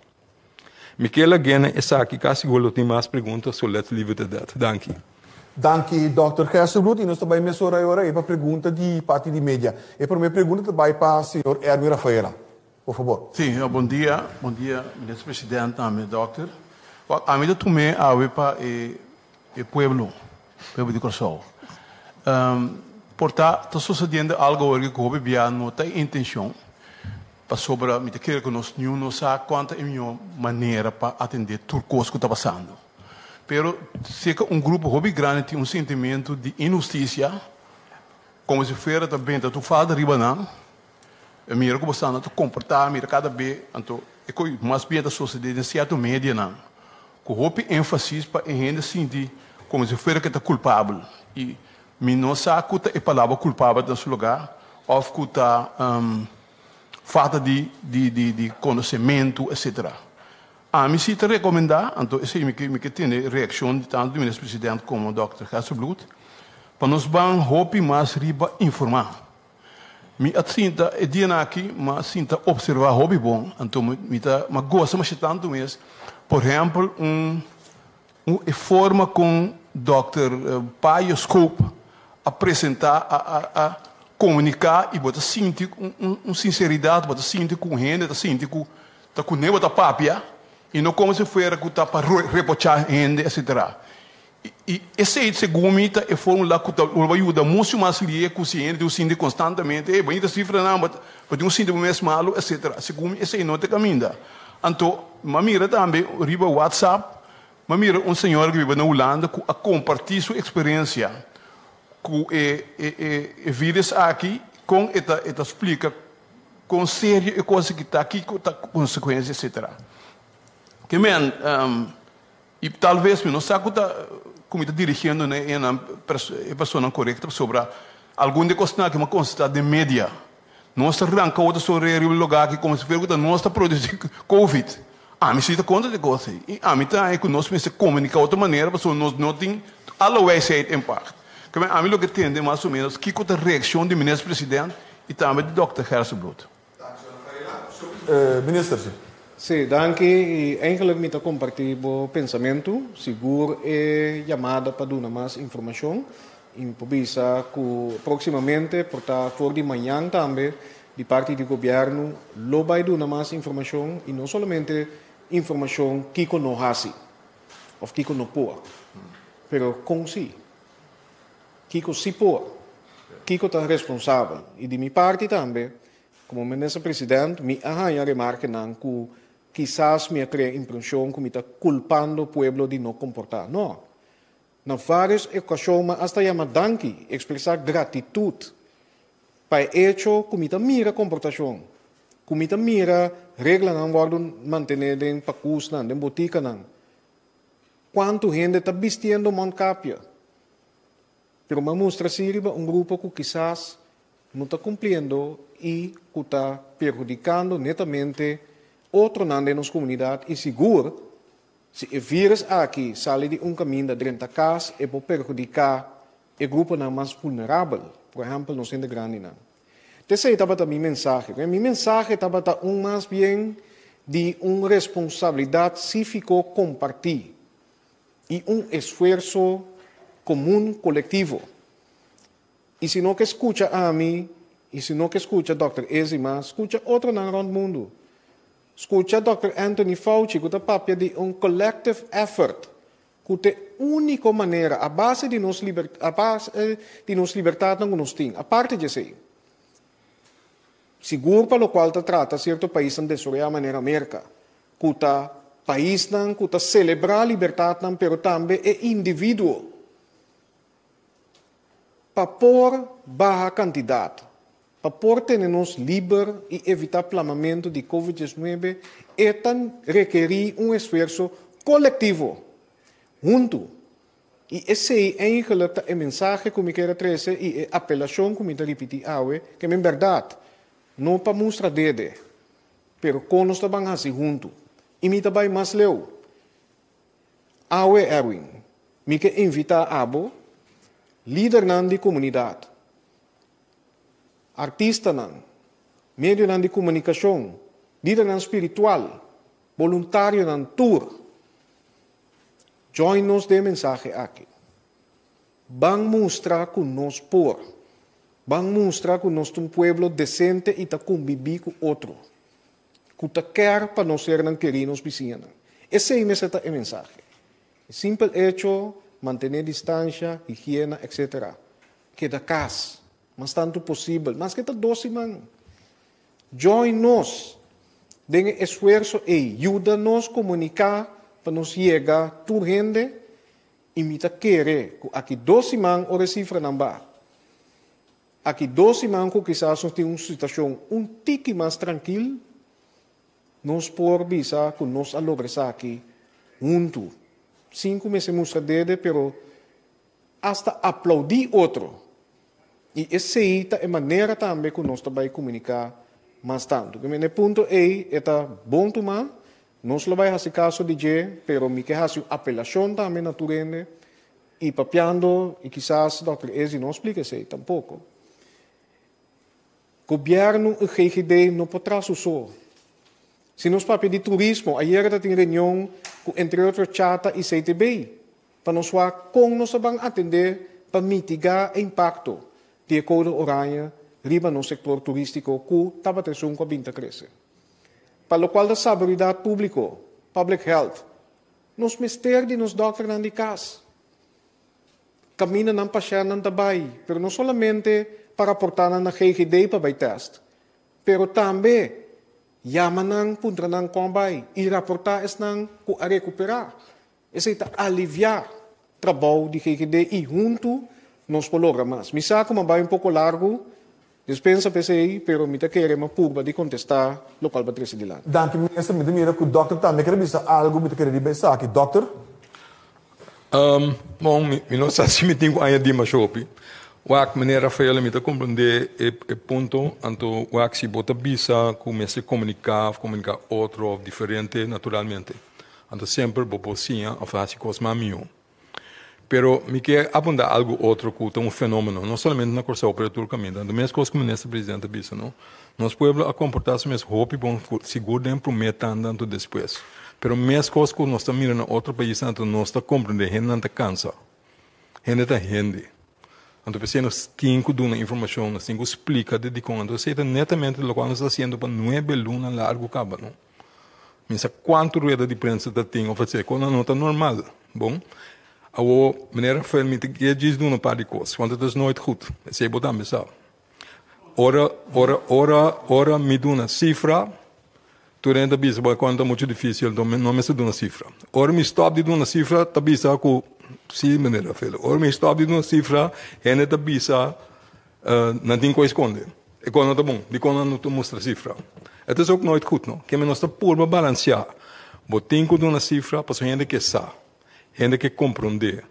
Michela Gene esaki casi lo tin mas pregunta so let's leave it at that. Danki. Danki Dòkter Gerstenbluth y nos ta bay mesora e ora ey pa pregunta di parti di media. E prome pregunta ta bay pa señor Erwin Rafaela. Por fabor. Sí, bon dia, bon dia Minister President tambe Dòkter. Wak, ami ta tum'é awe pa e e pueblo, pueblo di Kòrsou. Por ta ta sosediendo algo awor ku hopi bia no ta e intenshon. Pasobra mi ta kere ku nos niun no sa kuan ta e mihó manera pa atendé tur kos ku ta pasando. Pero serka un grupo hopi grandi tin un sentimentu di inhustisia, komo si fuera ta benta tur falta riba nan. E mira ku bo sta ta komportá, mira kada be, anto e kos mas bien ta sosodé den sierto medianan, ku hopi énfasis pa e hende sinti komo si fuera ku e ta kulpabel. I mi no sa ku ta e palabra kulpabel ta na su lugá òf ku ta falta di di di di konosementu etcetera. Ami si ta rekomendá, anto esei mi ke mi ke tene reakshon di tantu di Minister President komo Dòkter Gerstenbluth, pa nos ban hopi mas riba informá. Mi a sinta e dianan aki, mi a sinta opservá hopi bon, anto mi mi ta mi a gosa masha tantu mes, por ehèmpel un un e forma kon Dòkter Payo Schoop a presentá a a a komuniká i bo ta sinti un un un sinseridat, bo ta sinti ku un hende ta sinti ku ta kuné bo ta papia i no komo si fuera ku ta pa reprochá hende etsetera. I esei segun mi ta e formula ku ta lo yuda muchu mas lie ku si hende tin un sinti konstantemente, ey bo ta sifranan, bo tin un sinti bo mes malu etsetera. Segun mi esei no ta e kaminda. Anto mi a mira tambe riba WhatsApp, mi a mira un señora ku biba na Hulanda ku a kompartí su eksperensia ku e e virus aki, kon e ta e ta splika kon serio e kos aki ta, kiko ta konsekuensia etsetera. Ke men. I tal ves mi no sa ku ta ku mi ta dirigiendo na e nan e personanan korekto pasobra algun di e kosnan aki mi a konstatá den media. Nos ta ranka otro sonrei riba e lugá aki komo si fuera ku ta nos ta produsí covid. Ami si ta kontra di e kos ei. I ami ta haña ku nos mester komuniká otro manera pasobra nos no tin alle wijsheid in pacht. Keme ami loke tende mas o menos kiko ta reakshon di minister president i tambe di dòkter Gerstenbluth. Minister, si. Sí, danki. I eigenlijk mi ta kompartí bo pensamentu. Sigur e yamada pa duna mas informashon. I mi por bisa ku próksimamente, por ta for di mañan tambe, di parti di gobièrnu lo bai duna mas informashon i no solamente informashon kiko no hasi òf kiko no por, pero kon sí. Kiko si por? Kiko ta responsabel? I di mi parti tambe, komo Minister President, mi a haña remarkenan ku kisas mi a krea impreshon ku mi ta kulpando pueblo di no komportá. No. Na vários okashon mi a asta yama danki, ekspresá gratitut pa e echo ku mi ta mira komportashon, ku mi ta mira reglanan wòrdu mantené den pakusnan, den botikanan. Kuantu hende ta bistiendo mondkapje? Pero m'a mustra si riba un grupo ku kisas no ta kumpliendo i ku ta perhudikando netamente otronan den nos komunidat i sigur si e vírus aki sali di un kaminda drenta kas e por perhudiká e gruponan mas vulnerabel, por ehèmpel nos hende grandinan. T'esei tabata mi mensahe. Mi mensahe tabata un mas bien di un responsabilidat sífiko kompartí i un esfuerso komun kolektivo. I si no ke skucha ami i si no ke skucha Dòkter Ezima, skucha otronan rònt mundu. Skucha Dòkter Anthony Fauci ku ta papia di un collective effort. Ku ta e úniko manera, a base di nos a base di nos libertatnan ku nos tin, aparte di esei, sigur pa lokual ta trata sierto paisnan desaroyá manera Merka, ku ta paisnan ku ta selebrá libertatnan pero tambe e individuo, pa por baha kantidat, pa por tene nos liber i evitá plamamentu di Covid 19, e ta rekerí un esfuerso kolektivo, huntu. I esei eigenlijk ta e mensahe ku mi kier a trese i e apelashon ku mi ta ripití awe, ke men bèrdat, no pa mustra dede, pero kon nos ta ban hasi huntu. I mi ta bai mas leu. Awe Erwin, mi ke invitá abo, lidernan di komunidat, artistanan, medionan di komunikashon, lidernan spiritual, boluntarionan tur, join nos den e mensahe aki. Ban mustra ku nos por. Ban mustra ku nos ta un pueblo desente i ta kumbibí ku otro. Ku ta kèr pa nos sernan kerí nos bisiñanan. Esei mester ta e mensahe. E simpel echo, mantené distansha, higiena, etc. Keda kas, mas tantu posibel, maske ta dos siman. Join nos den e esfuerso ei, yuda nos komuniká pa nos yega tur hende i mi ta kere ku aki dos siman ora e sifranan ba. Aki dos siman ku kisas nos tin un situashon un tiki mas trankil, nos por bisa ku nos a logra esaki huntu, sin ku mester mustra dede, pero asta aplaudí otro. I esei ta e manera tambe ku nos ta bai komuniká mas tantu. Ku e punto ei e ta bon tumá, nos lo bai hasi kaso di dje, pero mi ke hasi un apelashon tambe na tur hende I papiando, i kisas dòkter Ezi no splika esei tampoko, gobièrnu i GGD no por traha su so. Si nos papia di turismo, ayera ta tin reunion ku entre otro Chata i CTB pa nos wak kon nos ta ban atendé pa mitigá e impakto di e koude oranje riba nos sektor turístiko ku tabata esun ku a bin ta krese. Pa lokual ta salubridat públiko, public health, Nos mester di nos dòkternan di kas. Kaminda nan pashèntnan ta bai, pero no solamente pa raportá nan na GGD pa bai tèst, pero tambe yama nan, puntra nan kon bai i raportá esnan ku a rekuperá. Esei ta aliviá trabou di GGD i huntu nos por logra mas. Mi sa ku mi a bai un poko largu, Dispensa p'esei, pero mi ta kere ma purba di kontestá lokual bo trese dilanti. Danki minister, mi ta mira ku dòkter tambe kere bisa algu, mi ta kere riba esaki. Dòkter? Bon, mi no sa si mi tin ku añadí masha hopi. Wak, meneer Rafael, mi ta komprendé e punto, anto wak si bo ta bisa ku mester komuniká òf komuniká otro òf diferente, naturalmente. Anto semper bo por siña òf hasi kos mas mihó. Pero mi ke apuntá algu otro ku ta un fenómeno, no solamente na Kòrsou pero tur kaminda. Anto mes kos ku Minister Presidente a bisa, no? Nos pueblo a komportá su mes hopi bon, sigur den promé tanda anto despues. Pero mes kos ku nos ta mira na otro paisnan anto nos ta komprendé hendenan ta kansa. Hende ta hende. Anto p'esei nos tin ku duna informashon, nos tin ku splika di dikon. Anto esei ta netamente lokual nos ta hasiendo pa nuebe luna largu kaba, no? Mi sa kuantu rueda di prensa ta tin of esei kos no ta normal. Bon, awor meneer Rafael mi ta kier djis duna un par di kos, want het is nooit goed. Esei bo tambe sa. Ora, ora, ora, ora mi duna sifra, tur hende ta bisa bo e kos ta muchu difisil, enton mi no mester duna sifra. Ora mi stòp di duna sifra, ta bisa ku, si meneer Rafael, ora mi stòp di duna sifra, hende ta bisa Nan tin ku a skonde. E kos no ta bon. Dikon nan no ta mustra sifra? Het is ook nooit goed, no? Keme nos ta purba balansiá. Bo tin ku duna sifra pasobra hende ke sa. Hende ke komprondé.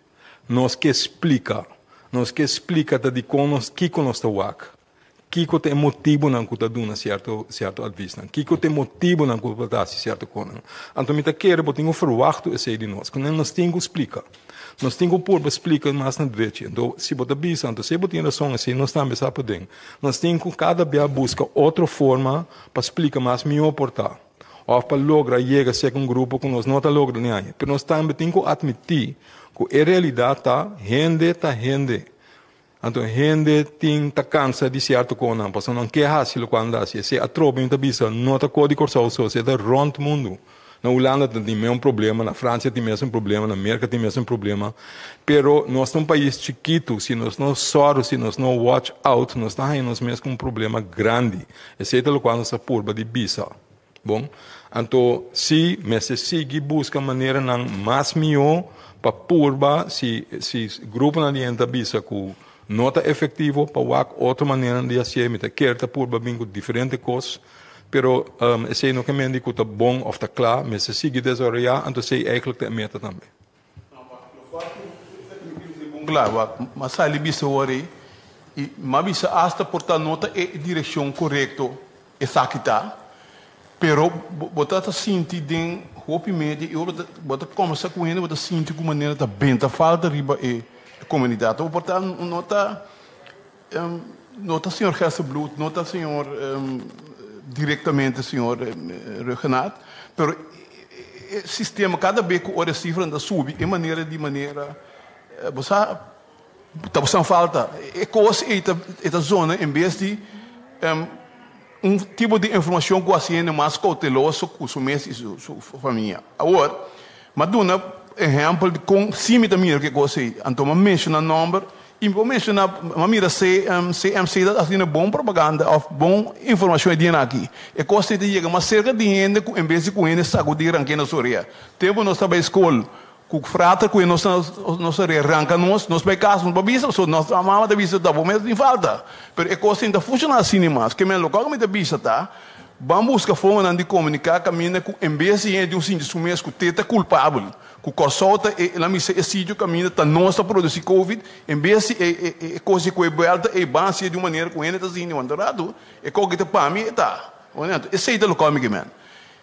Nos ke splika. Nos ke splika ta dikon nos kiko nos ta wak. Kiko ta e motibunan ku ta duna sierto sierto advisnan. Kiko ta e motibunan ku ta hasi sierto kosnan. Anto mi ta kere bo tin ku ferwachtu esei di nos. Ku nos tin ku splika. Nos tin ku purba splika mas na drechi. Anto, si bo ta bisa, anto si bo tin rason, esei nos tambe sa paden. Nos tin ku kada bia buska otro forma pa splika mas mihó por ta, òf pa logra yega serka un grupo ku nos no ta logra ni aña. Pero nos tambe tin ku atmití ku e realidat ta, hende ta hende. Anto hende tin ta kansa di sierto konan, pasobra nan ke hasi lokual nan ta hasi. Esei atrobe mi ta bisa, no ta kos di Kòrsou so, esei ta rònt mundu. Na Hulanda ta tin mesun problema, na Fransia tin mesun problema, na Merka tin mesun problema. Pero nos ta un pais chikitu, si nos no sòru, si nos no watch out, nos ta haña nos mes ku un problema grandi. Esei ta lokual nos ta purba di bisa. Bon, anto si mester sigui buska maneranan mas mihó pa purba si si gruponan di hende ta bisa ku no ta efektivo pa wak otro maneranan di hasié. Mi ta kier ta purba bin ku diferente kos, pero esei no ke men di ku ta bon òf ta kla. Mester sigui desaroyá, anto esei eigentlik ta e meta tambe. M'a sali bisa awor ei i m'a bisa asta por ta no ta e direkshon korekto esaki ta, pero bo ta ta sinti den hopi media i ora bo ta kombersa ku hende bo ta sinti ku manera ta benta falta riba e komunidat. Bo por ta no ta no ta señor Gerstenbluth, no ta señor direktamente señor Rhuggenaath, pero e sistema kada bes ku ora e sifranan ta subi e manera di manera bo sa ta bosan falta. E kos ei ta e ta zona en bes di un tipo di informashon ku hasi hende mas kouteloso ku su mes i su famia. Awor mi a duna ehèmpel di kon si mi ta mira ku e kos ei anto mi a menshona nòmber I bo menciona, m'a mira CMC ta haciendo bon propaganda of bon informacion e dianan aki. E cos ei ta yega mas cerca di hende cu en bes di cu hende sacudi ranke nos orea. Tempo nos ta bay scol cu frater cu nos nos orea ranca nos, nos bay cas nos pa bisa pasobra nos mama ta bisa ta bo mes tin falta. Pero e cos ei no ta funciona asina mas. Ke men locual cu mi ta bisa ta, ban busca formanan di comunica caminda cu en bes di hende tin un sinti su mes cu te ta culpabel. Ku Kòrsou ta e la misa e sitio kaminda ta nos ta produsí covid, en bes di e e kos di ku e buèlta ei ban hasié di un manera ku hende ta sinti wanta ratu e kos ki ta pa mi e ta. Anto esei ta loke mi ke men.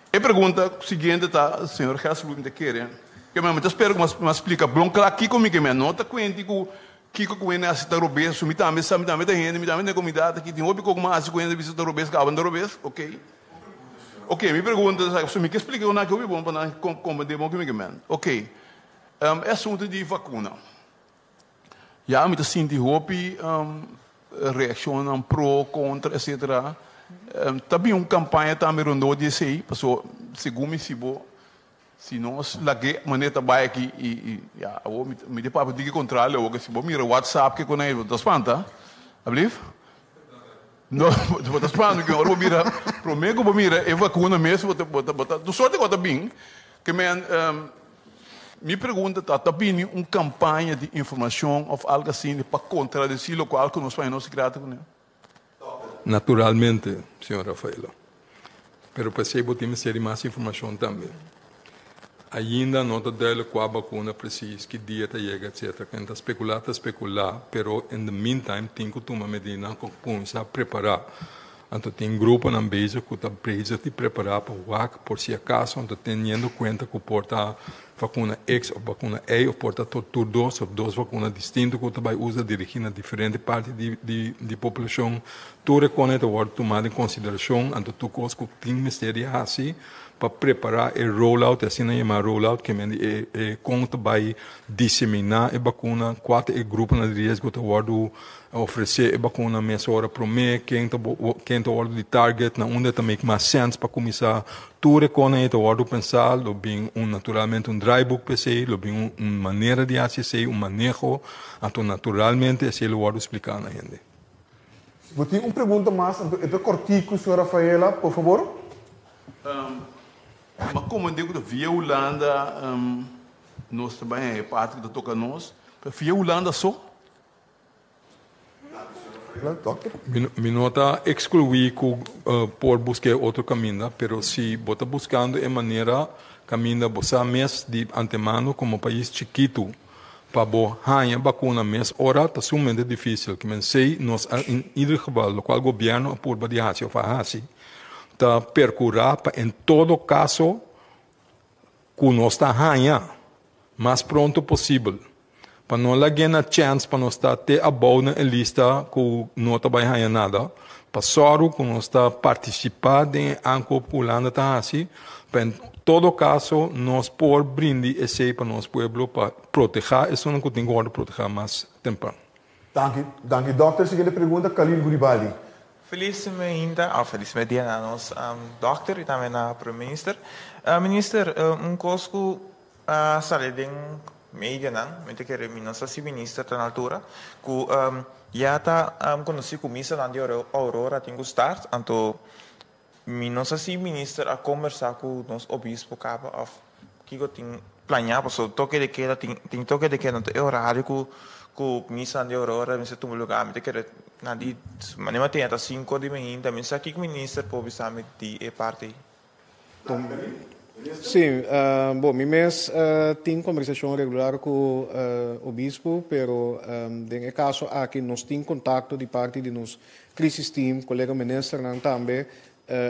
E pregunta siguiente ta, señor Gersbloem mi ta kere ke men mi ta spera ku mi a splika bon kla kiko mi ke men. No ta kuenti ku kiko ku hende hasi ta robes, su mi tambe sa mi tambe ta hende mi tambe ta den komunidat aki tin hopi kos ku mi a hasi ku hende ta bisa ta robes kaba no ta robes, oke. Ok, mi pregunta ta, so mi ke splika un aki hopi bon pa nan komprende bon ke mi ke men. Ok, e asuntu di vakuna. Ya mi ta sinti hopi reakshonnan pro, kontra, etsetera. Ta bin un kampaña tambe rondó di esei, paso segun mi si bo, si nos lag'é manera ta bai aki i ya awor mi ta papia diki kontrario awor ke si bo mira whatsapp ke kon ei bo ta spanta, ablief? No, bo ta spanta ku ora bo mira, promé ku bo mira e vakuna mes bo ta bo ta bo ta tur sorte ku a ta bin. Ke men mi pregunta ta, ta bini un kampaña di informashon òf algu asina pa kontradesí lokual ku nos paña nos grata kuné? Naturalmente, señor Rafaela. Pero pa esei bo tin mester di mas informashon tambe. Ainda no ta duidelijk kua bakuna precies, ki dia ta yega etcetera. Ken ta spekulá ta spekulá, pero in the meantime tin ku tuma medidanan ku kuminsá prepará. Anto tin gruponan bezig ku ta bezig di prepará pa wak por si akaso anto teniendo kuenta ku por ta vakuna X of vakuna Y of por ta tur dos of dos vakuna distinto ku ta bai usa dirigí na diferente parti di di di populashon. Tur e kosnan ta wòrdu tumá den konsiderashon anto tur kos ku tin mester di hasi pa prepará e rollout, e asina yamá rollout, ke men di e e kon ta bai diseminá e bakuna, kua ta e gruponan di riesgo ta wòrdu ofresé e bakuna mesora promé, ken ta ken ta wòrdu di target, na unda ta make mas sèns pa kuminsá. Tur e kosnan ei ta wòrdu pensá, lo bin un naturalmente un draaiboek pa esei, lo bin un un manera di hasi esei, un maneho, anto naturalmente esei lo wòrdu spliká na hende. Si bo tin un pregunta mas, anto e ta kòrtiku, señor Rafaela, por fabor. Ma komo den ku ta via Hulanda nos ta bai e parti ku ta toka nos, pero via Hulanda so? Mi no ta ekskluí ku por buska e otro kaminda, pero si bo ta buskando e manera kaminda bo sa mes di antemano komo pais chikitu pa bo haña bakuna mes ora ta sumamente difísil. Ke men sei nos a in ieder geval lokual gobièrnu a purba di hasi òf a hasi ta perkurá pa en todo kaso ku nos ta haña mas pronto posibel pa no lag'é na chèns pa nos ta te abou na e lista ku no ta bai haña nada, pa sòru ku nos ta partisipá den e aankoop ku Hulanda ta hasi, pa en todo kaso nos por brindi esei pa nos pueblo pa protehá esunnan ku tin ku wòrdu protehá mas tempran. Danki, danki dòkter. Siguiente pregunta, Khalil Guribali. Felis meinta of felis media na nos dokter y tambe na Prome Minister. Minister, un kos ku a sali den medianan, mi ta kere mi no sa si minister ta na altura, ku ya ta konosí ku misanan di Aurora tin ku start, anto mi no sa si minister a kombersá ku nos obispo kaba òf kiko tin plañá, pasobra toke de keda tin tin toke de keda, anto e orario ku ku misanan di Aurora mester tuma lugá mi ta kere nan di manera mi a tene ta sinku di mainta, mi no sa kiko minister por bisa mi di e parti ei. Sí, bo, mi mes tin kombersashon regular ku obispo, pero den e kaso aki nos tin kontakto di parti di nos crisis team, kolega ministernan tambe,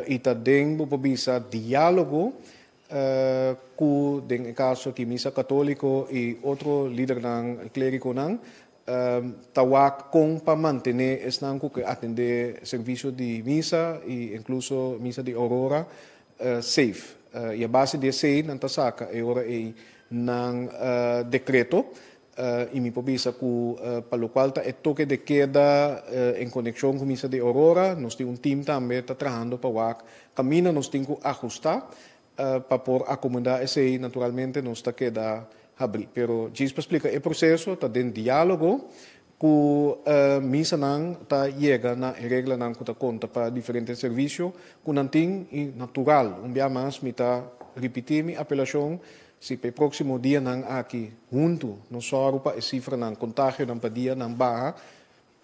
i ta den, bo por bisa, diálogo ku den e kaso aki misa katóliko i otro lidernan klérikonan ta wak kon pa mantené esnan ku ke atendé servisio di misa i inkluso misa di Aurora safe. I a base di esei nan ta saka e ora ei nan dekreto i mi por bisa ku pa lokual ta e toke de keda en konekshon ku misa di Aurora nos tin un tim tambe ta trahando pa wak kaminda nos tin ku ahustá Pa por akomodá esei naturalmente nos ta keda habrí. Pero djis pa splika e proseso ta den diálogo ku misanan ta yega na e reglanan ku ta konta pa diferente servisio ku nan tin i natural un bia mas mi ta ripití mi apelashon si pa e próksimo dianan aki huntu nos sòru pa e sifranan kontagionan pa dia nan baha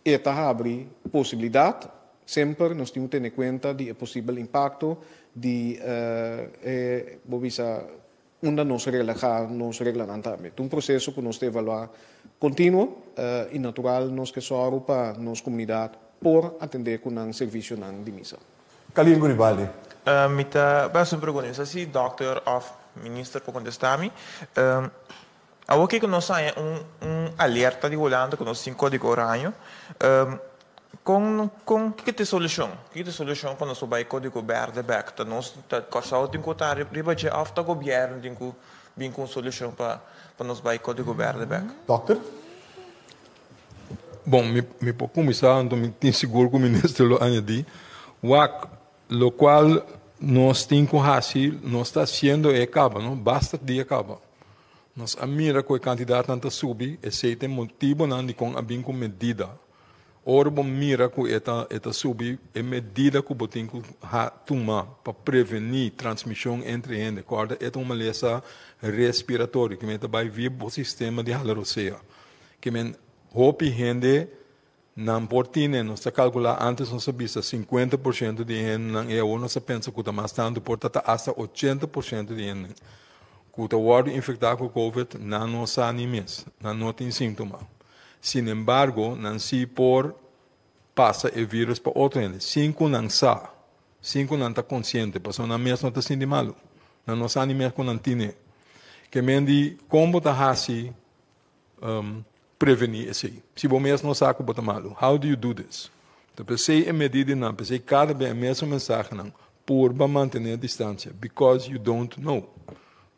E ta habri posibilidat. Semper nos tin ku tene kuenta di e posibel impakto di e, bo bisa, unda nos relahá nos reglanan tambe. Ta un proseso ku nos ta evaluá kontinuo i natural nos ke sòru pa nos komunidat por atendé ku nan servisionan di misa. Kalil Guribaldi. Mi ta bai hasi un pregunta. Mi sa si dòkter òf minister por kontestá mi. Awor kiko nos haña un un alerta di Hulanda ku nos tin kódigo oraño, kon kon kiko ta e solushon? Kiko ta e solushon pa nos por bai kódigo bèrdè bèk? Ta nos ta Kòrsou tin ku ta riba dje òf ta gobièrnu tin ku bin ku un solushon pa pa nos bai kódigo bèrdè bèk? Dòkter? Bon, mi mi por kuminsá anto mi tin sigur ku minister lo añadí. Wak, lokual nos tin ku hasi, nos ta hasiendo e kaba, no? Basta dia kaba. Nos a mira ku e kantidatnan ta subi, esei ta e motibonan dikon a bin ku medida. Ora bo mira ku e ta e ta subi, e medida ku bo tin ku ha tuma pa prevení transmishon entre hende, kòrda e ta un malesa respiratorio, ke men ta bai via bo sistema di hala rosea. Ke men hopi hende nan por tine, nos ta kalkulá antes nos a bisa 50% di hendenan i awor nos a pensa ku ta mas tantu, por ta ta asta 80% di hendenan ku ta wòrdu infektá ku covid nan no sa ni mes, nan no tin síntoma. Sinembargo, nan si por pasa e vírus pa otro hende sin ku nan sa, sin ku nan ta konsiente, pasobra nan mes no ta sinti malu, nan no sa ni mes ku nan tine. Ke men di kon bo ta hasi prevení esei. Si bo mes no sa ku bo ta malu, how do you do this? Ta p'esei e medidanan, p'esei kada bes e mesun mensahenan, purba mantené distansia, because you don't know.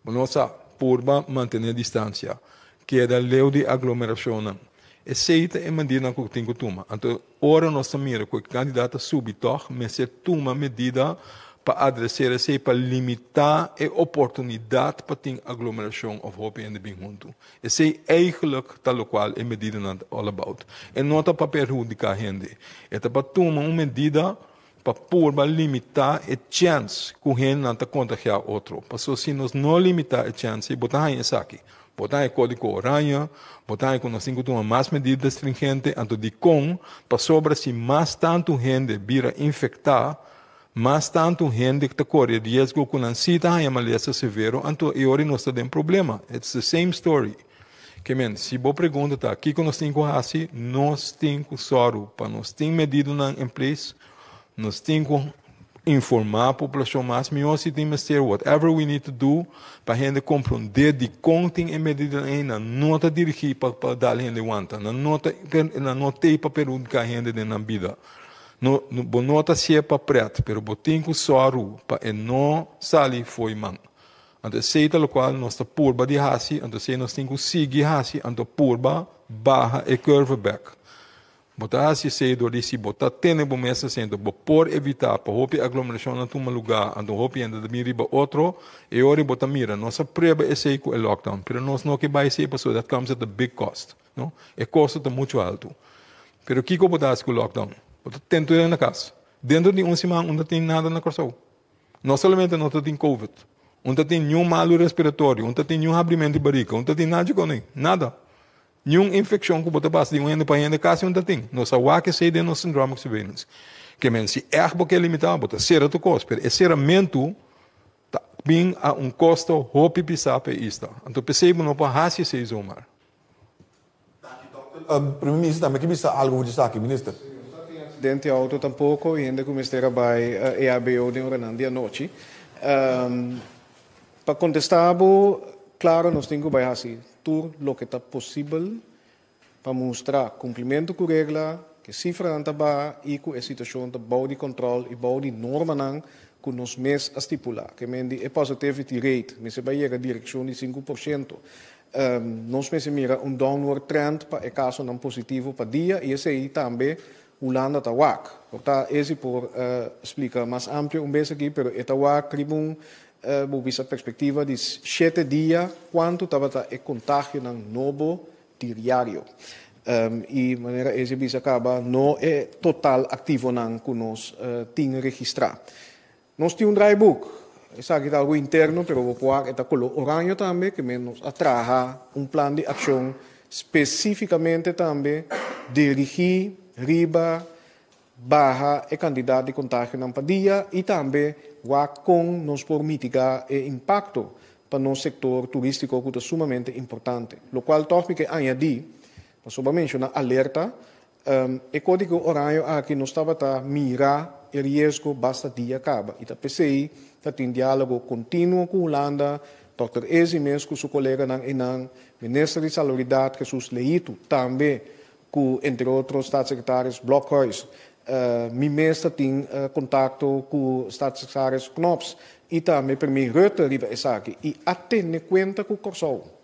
Bo no sa, purba mantené distansia, keda leu di aglomerashonnan. Esei ta e medidanan ku tin ku tuma. Anto Ora nos ta mira ku e kantidat ta subi tòg, mester tuma medida pa adreser esei pa limitá e oportunidat pa tin aglomerashon òf hopi hende bin huntu. Esei eigentlik ta lokual e medidanan ta all about. E no ta pa perhudiká hende, e ta pa tuma un medida pa purba limitá e chèns ku hendenan ta kontagiá otro. Pasobra si nos no limitá e chèns ei, bo ta haña esaki. Bo ta haña kódigo oranje, bo ta haña ku nos tin ku tuma mas medida stringente. Anto dikon? Pasobra si mas tantu hende bira infektá, mas tantu hende ta kore riesgo ku nan sí ta haña malesa severo, anto e ora nos ta den problema. It's the same story. Ke men, si bo pregunta ta kiko nos tin ku hasi, nos tin ku sòru pa nos tin medidanan in place, nos tin ku informá poblashon mas mihó si tin mester, whatever we need to do pa hende komprondé dikon tin e medidanan ei, nan no ta dirigí pa pa dal hende wanta, nan no ta nan no t'ei pa perhudiká hende den nan bida. No, bo no ta hasié pa prèt, pero bo tin ku sòru pa e no sali fo'i man. Anto esei ta lokual nos ta purba di hasi, anto esei nos tin ku sigui hasi, anto purba baha e curve bek. Bo ta hasi esei dor di si bo ta tene bo mes asento, bo por evitá pa hopi aglomerashonnan tuma lugá, anto hopi hende ta bin riba otro, e ora bo ta mira, nos a prueba esei ku e lockdown, pero nos no ke bai esei pasobra that comes at a big cost, no? E kosto ta muchu altu. Pero kiko bo ta hasi ku lockdown? Bo ta tene tur hende na kas. Dentro di un siman un ta tin nada na Kòrsou. No solamente no ta tin covid, un ta tin niun malu respiratorio, un ta tin niun habrimentu di barika, un ta tin nada djikon ei, nada. Niun infekshon ku bo ta pasa di un hende pa hende kasi un ta tin. Nos a wak esei den nos syndromic surveillance. Ke men si ègt bo ke limitá, bo ta sera tur kos, pero e seramentu ta bin a un kosto hopi pisá pa e isla. Anto p'esei bo no por hasi esei zomaar. Danki dòkter. Primer Minister tambe ke bisa algu for di esaki, Minister. No ta tin aksidente outo tampoko i hende ku mester a bai EHBO den oranan di anochi. Pa kontestá bo, klaro nos tin ku bai hasi tur loke ta posibel pa mustra kumplimentu ku regla, ku e sifranan ta baha i ku e situashon ta bou di kòntròl i bou di normanan ku nos mes a stipulá. Ke men di e positivity rate mester bai yega direkshon di 5%. Nos mester mira un downward trend pa e kasonan positivo pa dia i esei tambe Hulanda ta wak. Por ta esi por splika mas amplio un bes aki, pero e ta wak riba un bo bisa perspektiva di shete dia kuantu tabata e kontagionan nobo diriario. I manera esi a bisa kaba no e total aktivonan ku nos tin registrá. Nos tin un draaiboek. Esaki ta algu interno, pero bo por wak e ta koló oraño tambe, ke men nos a traha un plan di akshon spesífikamente tambe dirigí riba baha e kantidat di kontagionan pa dia i tambe wak kon nos por mitigá e impakto pa nos sektor turístiko ku ta sumamente importante. Lokual tòg mi ke añadí, pasobra menshoná alerta, E kódigo oraño aki nos tabata mira e riesgo basta dia kaba i ta p'esei ta tin diálogo kontinuo ku Hulanda, Dòkter Ezi mes ku su koleganan einan, Minister di Salubridat Jesus Leito tambe ku entre otro Staatssecretaris Blokhuis. Mi mes ta tin kontakto ku Staatssecretaris Knops i tambe Premier Rutte riba esaki i a tene kuenta ku Kòrsou.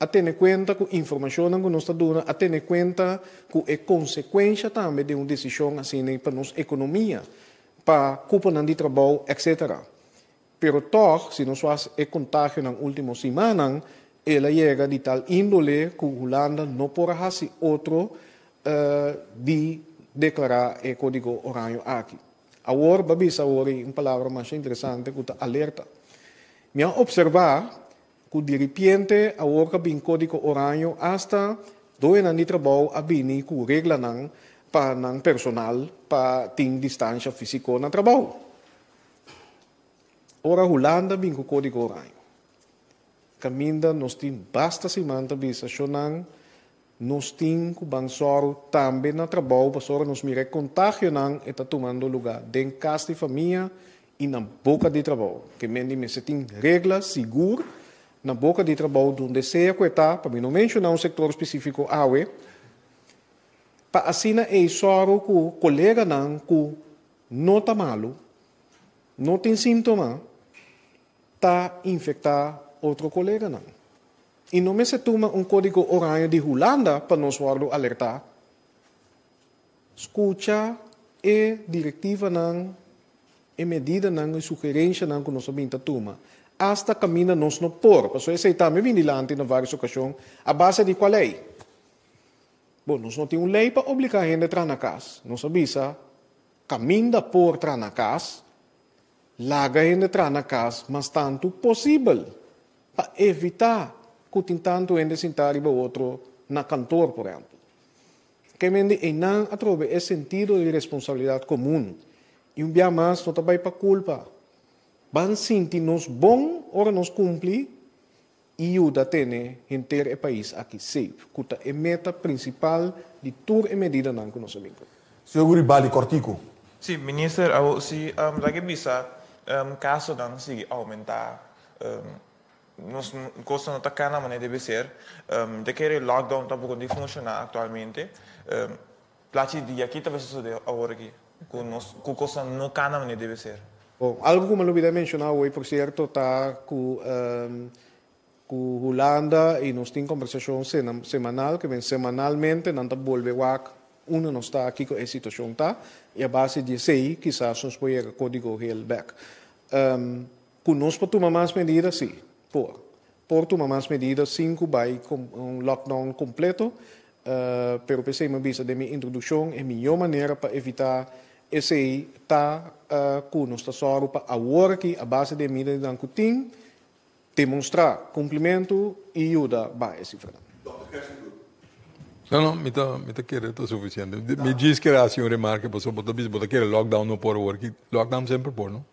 A tene kuenta ku informashonnan ku nos ta duna, a tene kuenta ku e konsekuensha tambe di un desishon asina pa nos ekonomia, pa kuponan di trabou, etcetera. Pero tòg, si nos wak e kontagionan último simannan, el a yega di tal índole ku Hulanda no por a hasi otro di deklará e kódigo oraño aki. Awor, bo a bisa awor ei un palabra masha interesante ku ta alerta. Mi a opservá Ku diripiente awor ka bin kódigo oraño asta doenan di trabou a bini ku reglanan pa nan personal pa tin distansha físiko na trabou. Ora Hulanda bin ku kódigo oraño, kaminda nos tin basta siman ta bisa shonnan nos tin ku ban sòru tambe na trabou pasobra nos mira e kontagionan e ta tumando lugá den kas di famia I na boka di trabou. Ke men di mester tin regla sigur na boka di trabou donde sea ku e ta, pa mi no menshoná un sektor spesífiko awe, pa asina ei sòru ku koleganan ku no ta malu, no tin síntoma, ta infektá otro koleganan. I no mester tuma un kódigo oraño di Hulanda pa nos wòrdu alertá. Skucha e direktivanan, e medidanan i sugerenshanan ku nos a bin ta tuma, asta kaminda nos no por, pasobra esei tambe bin dilanti na vários okashon, a base di kua lei? Bon, nos no tin un lei pa obligá hende traha na kas. Nos a bisa, kaminda por traha na kas, laga hende traha na kas mas tantu posibel, pa evitá ku tin tantu hende sintá riba otro na kantor, por ehèmpel. Kemende einan atrobe e sentido di responsabilidat komun. I un bia mas no ta bai pa kulpa. Ban sinti nos bon ora nos kumpli i yuda tene henter e pais aki safe, ku ta e meta prinsipal di tur e medidanan ku nos a bin ku. Señor Guribali, kòrtiku. Sí, minister, awor si laga bisa kasonan sigui oumentá. Nos cosnan no ta cana manera debe ser. Mi ta kere lockdown tampoco no di funciona actualmente. Plachi di aki ta bay sucede awor aki cu nos cu cosnan no cana manera debe ser. Bon, algo cu mi a lubida menciona awoy por cierto ta cu cu Hulanda y nos tin conversacion semanal, ke men semanalmente nan ta bolbe wak. Unda nos ta, kiko e situashon ta, i a base di esei kisas nos por yega kódigo hel bèk. Ku nos por tuma mas medida? Sí, por. Por tuma mas medida sin ku bai un lockdown kompleto, pero p'esei mi a bisa den mi introdukshon e mihó manera pa evitá esei ta ku nos ta sòru pa awor aki a base di e medidanan ku tin, Demonstrá kumplimentu i yuda baha e sifranan. No, no, mi ta, mi ta kere ta sufisiente. Mi djis kere hasi un remarke pasobra bo ta bisa bo ta kere lockdown no por awor aki. Lockdown semper por, no?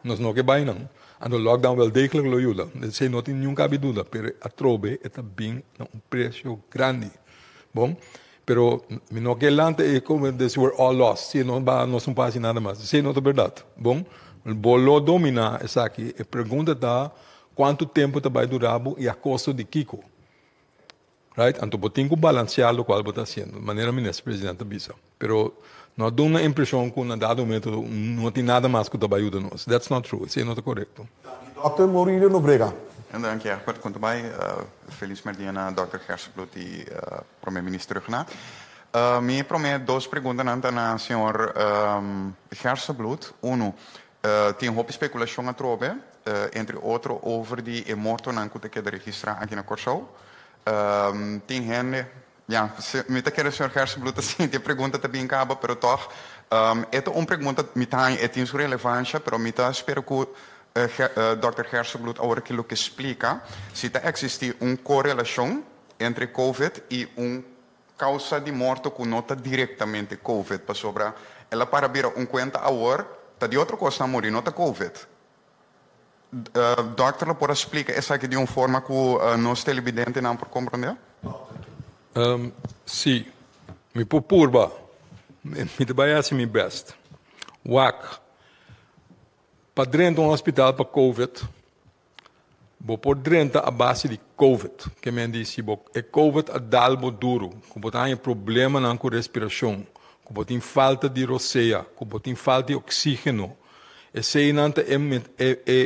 Nos no ke bai nan. Anto lockdown wel degelijk lo yuda. Esei no tin niun kabi duda, pero atrobe e ta bin na un presio grandi. Bon, pero mi no ke lanta e como deci we're all lost, si no ba nos no por haci nada mas. Esei no ta berdad. Bon, bo lo domina esaki. E pregunta ta cuanto tempo ta bay dura bo y a costo di kico. Right? Anto bo tin cu balancea locual bo ta haciendo, manera Minister President a bisa. Pero no a duna impresion cu na dado momento no tin nada mas cu ta bay yuda nos. That's not true. Esei no ta corecto. Danki Dòkter Maurilio Nobrega. En danki Egbert. Kon ta bai? Felis merdia na Dòkter Gerstenbluth i Prome Minister Rhuggenaath. Mi prome dos preguntanan ta na señor Gerstenbluth. Uno, tin hopi spekulashon atrobe, entre otro over di e mortonan ku ta keda registrá aki na Kòrsou. Tin hende, ya, mi ta kere señor Gerstenbluth ta sinti e pregunta ta bin kaba, pero tòg e ta un pregunta mi ta haña e tin su relevansha, pero mi ta spera ku Dòkter Gerstenbluth awor aki lo ke splika si ta eksistí un korelashon entre Covid i un causa di morto cu no ta directamente Covid, pasobra el a para bira un cuenta awor ta di otro cosnan muri, no ta Covid. Dokter lo por a splica esaki di un forma cu nos televidentenan por comprende? Sí, mi por purba. Mi ta bay haci mi best. Wak, pa drenta un hospital pa Covid, Bo por drenta a base di covid, ke men di si bo e covid a dal bo duru, ku bo ta haña problemanan ku respirashon, ku bo tin falta di rosea, ku bo tin falta di oksígeno, eseinan ta e e e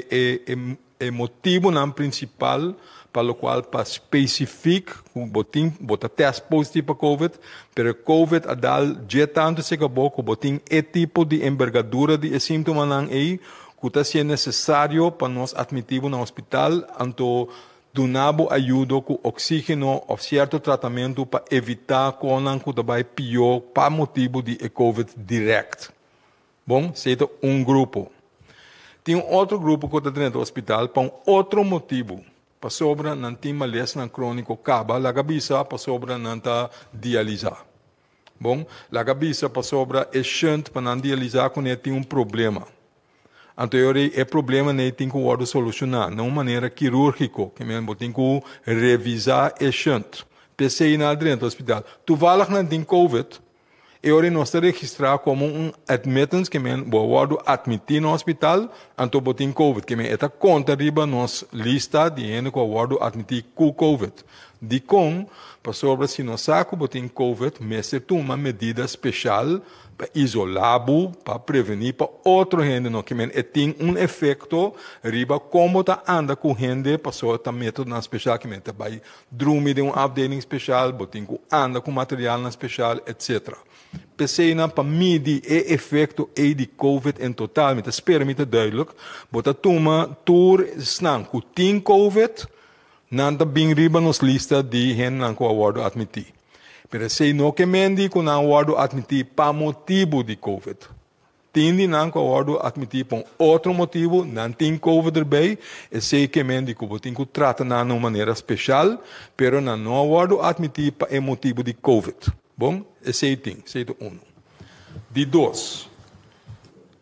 e e motibunan prinsipal pa lokual pa spesifik ku bo tin bo ta tèst positivo pa covid, pero e covid a dal dje tantu serka bo ku bo tin e tipo di embergadura di e síntomanan ei Ku ta sier nesesario pa nos atmití bo na hospital, anto duna bo ayudo ku oksígeno òf sierto tratamentu pa evitá konan ku ta bai pió pa motibu di e covid dirèkt. Bon, esei ta un grupo. Tin un otro grupo ku ta drenta hospital pa un otro motibu, pasobra nan tin malesnan króniko kaba, laga bisa pasobra nan ta dialisá. Bon, laga bisa pasobra e shunt pa nan dialisá kuné tin un problema. Anto e ora ei e problema nei tin ku wòrdu solushoná na un manera kirúrgiko, ke men bo tin ku revisá e shunt. P'esei nan a drenta hospital. Tuvallig nan tin covid, e ora ei nos ta registrá komo un admittance, ke men bo a wòrdu atmití na hospital, anto bo tin covid. Ke men e ta konta riba nos lista di hende ku a wòrdu atmití ku covid. Dikon? Pasobra si nos sa ku bo tin covid, mester tuma medida speshal pa isolá bo, pa prevení pa otro hende no kimen. E tin un efekto riba kon bo ta anda ku hende, pasobra ta metodonan speshal kimen ta bai drumi den un afdeling speshal, bo tin ku anda ku materialnan speshal, etsetera. P'eseinan pa midi e efekto ei di covid en total, mi ta spera mi ta duidelijk, bo ta tuma tur esnan ku tin covid, Nan ta bin riba nos lista di hendenan ku a wòrdu atmití. Pero esei no ke men di ku nan a wòrdu atmití pa motibu di covid. Tin di nan ku a wòrdu atmití pa un otro motibu, nan tin covid erbei, esei ke men di ku bo tin ku trata nan na un manera speshal, pero nan no a wòrdu atmití pa e motibu di covid. Bon, esei tin, esei ta unu. Di dos.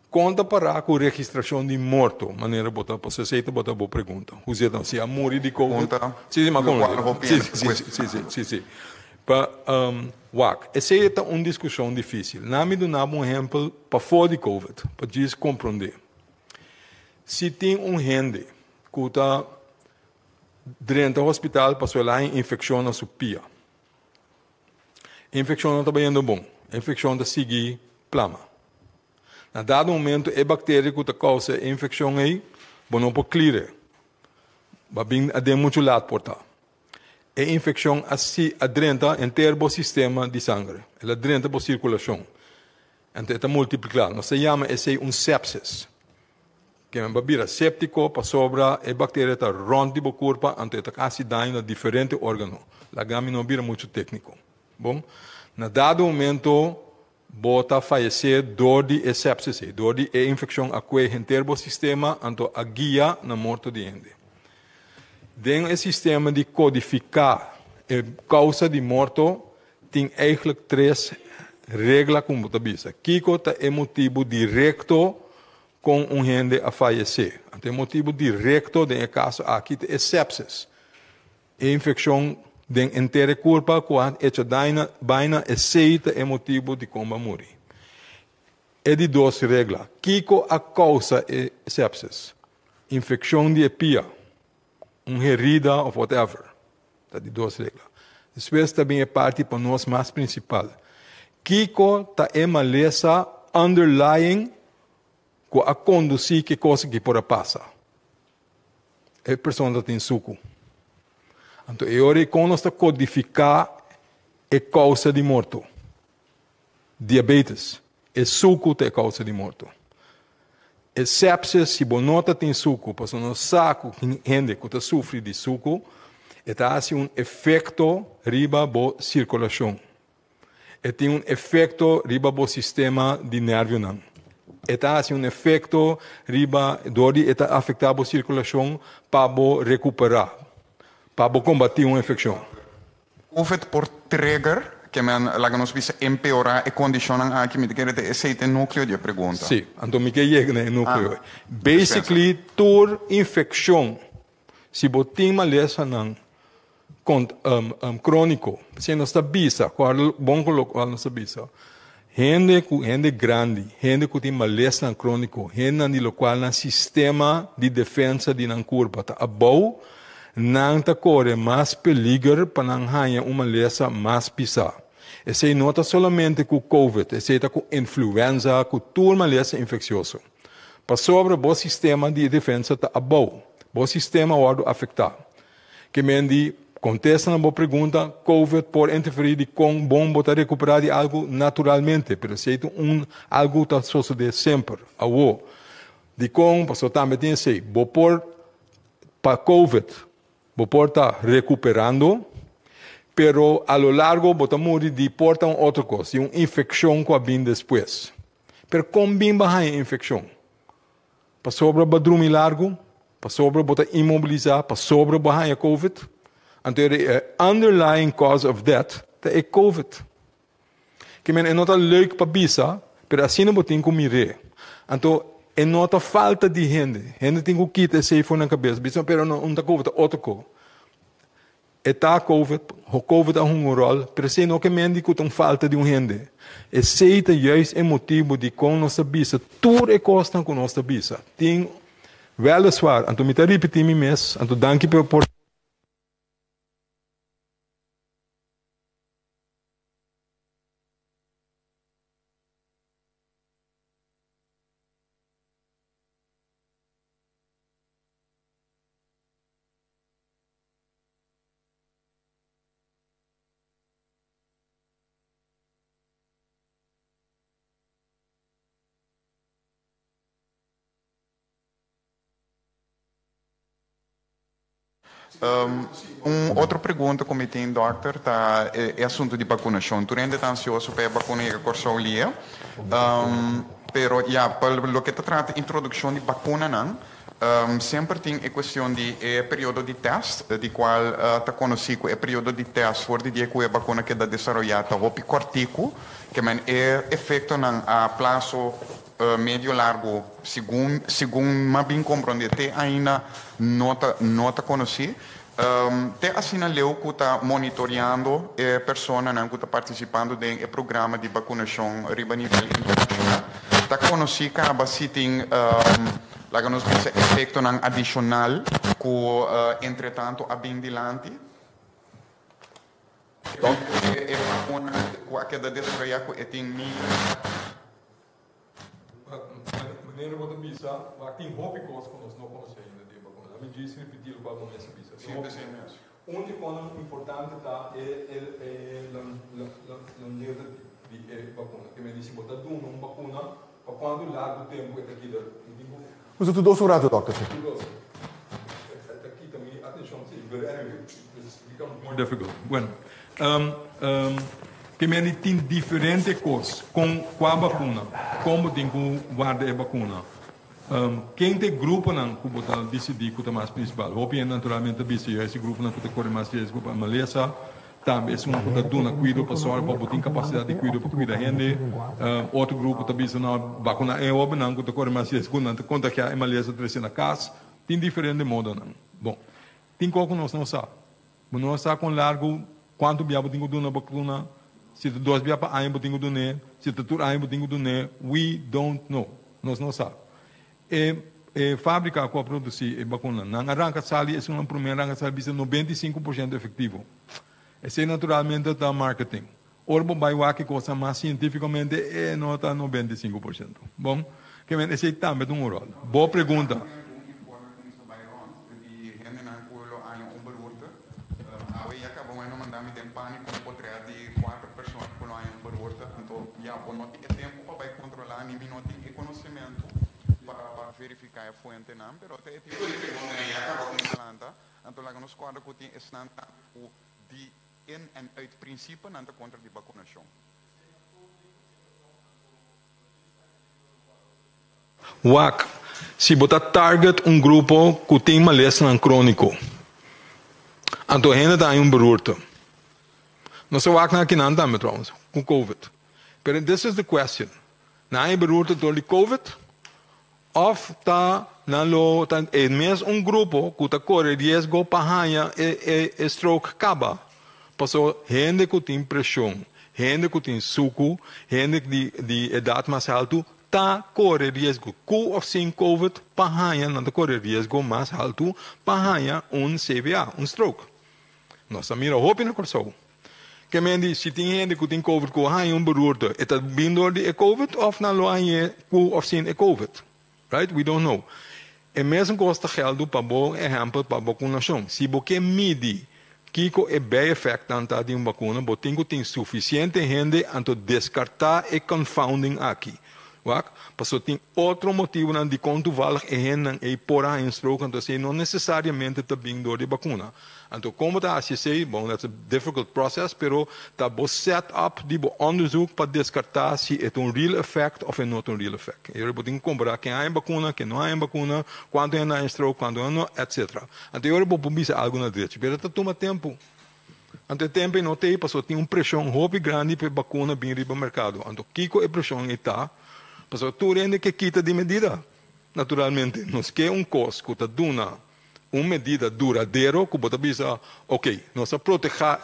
Kon ta pará ku registrashon di morto, manera bo ta pasobra esei tabata bo pregunta. Huzé ta si a muri di covid? Pregunta Sí, sí, ma lo kon kual hopi Sí, hende sí, ta sí, sí, sí, sí. Pa wak, esei ta un diskushon difísil. Na mi duna bo un ehèmpel pafó di covid, pa djis komprondé. Si tin un hende ku ta drenta hospital pasobra el a haña infekshon na su pia. E infekshon no ta bayendo bon, e infekshon ta sigui plama. Na dado momento e bakteria ku ta kousa e infekshon ei, bo no por klir'e. Bo a bin aden muchu lat por ta. E infekshon a si a drenta henter bo sistema di sangre. El a drenta bo sirkulashon. Anto e ta multipliká. Nos ta yama esei un sepsis. Ke men bo bira séptiko pasobra e bakteria ta rònt di bo kurpa anto e ta hasi daño na diferente órgano. Laga mi no bira muchu tékniko. Bon, na dado momento bo ta fayesé dor di e sepsis ei, dor di e infekshon a kue henter bo sistema anto a guia na morto di hende. Den e sistema di kodifiká e kousa di morto tin eigentlik tres regla ku bo ta bisa. Kiko ta e motibu direkto kon un hende a fayesé? Anto e motibu direkto den e kaso aki ta e sepsis. E infekshon den henter e kurpa ku a echa daño baina esei ta e motibu dikon bo a muri. E di dos regla, kiko a kousa e sepsis? Infekshon di e pia, un herida of whatever. Ta di dos regla. Despues ta bin e parti pa nos mas prinsipal. Kiko ta e malesa underlying ku a kondusí ku e kos aki por a pasa? E persona ta tin suku. Anto e ora ei kon nos ta kodifiká e kousa di morto? Diabetes, e suku ta e kousa di morto. E sepsis, si bo no ta tin suku, pasobra nos sa ku hende ku ta sufri di suku, e ta hasi un efekto riba bo sirkulashon. E tin un efekto riba bo sistema di nervionan. E ta hasi un efekto riba, dor di e ta afektá bo sirkulashon pa bo rekuperá, pa bo kombatí un infekshon. Covid por trigger, ke men laga nos bisa empeorá e kondishonnan aki? Mi ta kere ta esei ta e núkleo di e pregunta. Sí, anto mi ke yega na e núkleo. Basically tur infekshon, si bo tin malesanan króniko, p'esei nos ta bisa, kòrda bon ku lokual nos ta bisa, hende ku hende grandi, hende ku tin malesanan króniko, hendenan di lokual nan sistema di defensa di nan kurpa ta abou, nan ta kore mas peliger pa nan haña un malesa mas pisá. Esei no ta solamente ku covid, esei ta ku influenza, ku tur malesa infeksioso. Pasobra bo sistema di defensa ta abou, bo sistema wòrdu afektá. Ke men di kontesta na bo pregunta, covid por interferí di kon bon bo ta rekuperá di algu naturalmente, pero esei ta un algu ta sosodé semper. Awor, dikon? Pasobra tambe tin esei, bo por pa covid bo por ta rekuperando, pero a lo largo bo ta muri di por ta un otro kos, di un infekshon ku a bin despues. Pero kon bin bo a haña infekshon? Pasobra bo a drumi largu? Pasobra bo ta inmobilisá? Pasobra bo a haña covid? Anto e underlying cause of death ta e covid. Ke men e no ta leuk pa bisa, pero asina bo tin ku mir'é. Anto e no ta falta di hende. Hende tin ku kita esei for nan kabes. Bisa, pero no, un ta covid, ta otro ko. E ta covid, covid a hunga un ròl, pero esei no ke men di ku ta un falta di un hende. Esei ta juist e motibu dikon nos ta bisa tur e kosnan ku nos ta bisa. Tin wèleswaar, anto mi ta ripití mi mes, anto danki pa e oportunidat. Un otro pregunta ku mi tin dòkter ta e asuntu di bakunashon. Tur hende ta ansioso pa e bakuna yega Kòrsou lia. Pero ya, pa loke ta trata introdukshon di bakunanan, Semper tin e cuestion di e periodo di test, di cual ta conoci cu e periodo di test for di dia cu e vacuna keda desaroya ta hopi cortico, ke men e efectonan a plazo medio largo segun segun m'a bin comprende te ainda no ta no ta conoci. Te asina leu cu ta monitoriando e personanan cu ta participando den e programa di vacunacion riba nivel internacional. Ta conoci caba si tin, laga nos bisa, efectonan adicional cu entretanto a bin dilanti. E vacuna cu a keda desaroya cu e tin miles. Manera bo ta bisa, wak tin hopi kos ku nos no konosé ainda di e bakuna. Ami djis ripití lokual bo mes a bisa. Tin hopi. Un di konan importante ta e longevity di e bakuna. Ke men di si bo ta duna un bakuna pa kuantu largu tempu e ta keda. Mi tin ku. Usa tur dos un ratu dòkter. Tur dos. E ta kita mi atenshon si, but anyway this becomes more difficult. Bueno, ke men di tin diferente kos kon kua bakuna, kon bo tin ku warda e bakuna. Ken ta e gruponan ku bo ta disidí ku ta mas prinsipal? Hopi hende naturalmente ta bisa juist e gruponan ku ta kore mas riesgo pa malesa, tambe esunnan ku ta duna kuido pa sòru pa bo tin kapasidat di kuido pa kuida hende. Otro grupo ta bisa no, bakuná e hóbennan ku ta kore mas riesgo, nan ta kontagiá e malesa trese na kas. Tin diferente modonan. Bon, tin kos ku nos no sa. Bo no sa kon largu, kuantu bia bo tin ku duna bakuna, si ta dos bia pa aña bo tin ku dun'é, si ta tur aña bo tin ku dun'é, we don't know. Nos no sa. E e fábrika ku a produsí e bakuna, nan a ranka sali, esunnan promé a ranka sali bisa 95% efektivo. Esei naturalmente ta marketing. Ora bo bai wak e kosnan mas sientífikamente e no ta 95%. Bon, ke men esei tambe ta un ròl. Bo pregunta. Algun informe kuminsá bai rònt di hendenan ku lo haña un beroerte. Awe ya kaba weno manda mi den pániko un potrèt di kuater persona ku lo haña un beroerte. Anto ya bo no tin e tempu pa bai kontrolá ni mi no tin e konosementu pa verifiká e fuentenan. Pero ta e tipo di preguntanan ya kaba kuminsá lanta. Anto laga nos kòrda ku tin esnan tambe ku di In en uit principe nan ta kontra di bakunashon. Wak, si bo ta target un grupo ku tin malesanan króniko, anto hende ta haña un beroerte. Nos a wak nan akinan tambe trouwens, ku covid. Pero this is the question, nan haña beroerte dor di covid? Of ta nan lo ta e mes un grupo ku ta kore riesgo pa haña e e stroke kaba? Paso hende ku tin preshon, hende ku tin suku, hende di di edat mas haltu ta kore riesgo ku of sin covid pa haña nan ta kore riesgo mas haltu pa haña un CVA, un stroke. Nos a mira hopi na Kòrsou. Ke men di, si tin hende ku tin covid ku a haña un beroerte, e ta bin dor di e covid òf nan lo hañ'é ku òf sin e covid? Right? We don't know. E mesun kos ta gèldu pa bo ehèmpel pa bakunashon. Si bo ke midi kiko e bijeffectnan ta di un bakuna, bo tin ku tin sufisiente hende anto deskartá e confounding aki. Wak, pasobra tin otro motibunan dikon toevallig e hendenan ei por a haña un stroke, anto esei no nesesariamente ta bin dor di e bakuna. Anto kon bo ta hasi esei? Bon, that's a difficult process, pero ta bo set up di bo onderzoek pa deskartá si e ta un real effect of e no ta un real effect. E ora bo tin ku kompará ken haña bakuna, ken no haña bakuna, kuantu hende haña stroke, kuantu hende no, etcetera. Anto e ora bo por bisa algu na drechi, pero ta tuma tempu. Anto e tempu ei no ta ei pasobra tin un preshon hopi grandi pa e bakuna bin riba merkado. Anto kiko e preshon ei ta? Pasobra tur hende ke kita di medida. Naturalmente nos ke un kos ku ta duna un medida duradero ku bo ta bisa, ok, nos a protehá.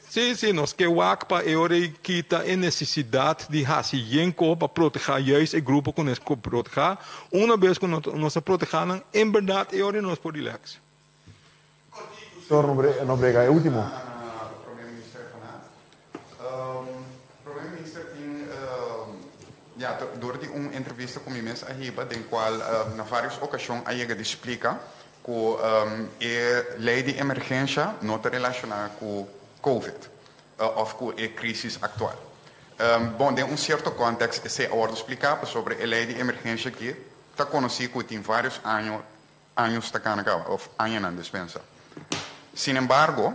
Sí, sí, nos ke wak pa e ora ei kita e nesesidat di hasi yen ko pa protehá juist e grupo ku nos ke protehá. Una bes ku nos a protehá nan, en bèrdat e ora ei nos por rilèks. Señor Nobrega, e ultimo. Prome Minister Rhuggenaath. Prome Minister tin ya dor di un entrevista ku mi mes a hiba den kual na varios okashon a yega di splika ku e lei di emergensha no ta relashoná ku Covid òf ku e krisis aktual. Bon, den un sierto kòntèks esei a wòrdu spliká pasobra e lei di emergensha aki ta konosí ku tin vários año Años ta kana kaba, òf añanan despensa. Sin embargo,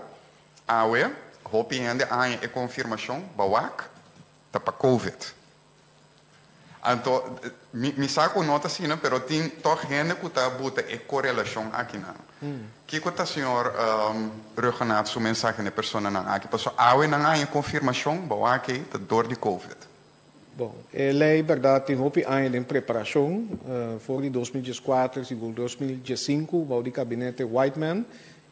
awe hopi hende a haña e konfirmashon bawak ta pa Covid. Anto, mi mi sa ku no ta asina, pero tin tòg hende ku ta buta e korelashon akinan. Kiko ta señor Rhuggenaath su mensahe na e personanan aki? Pasobra awe nan a haña konfirmashon bawak ei ta dor di Covid. Bon, e lei bèrdat tin hopi aña den preparashon, for di 2014 sigur 2015 bou di kabinete Whiteman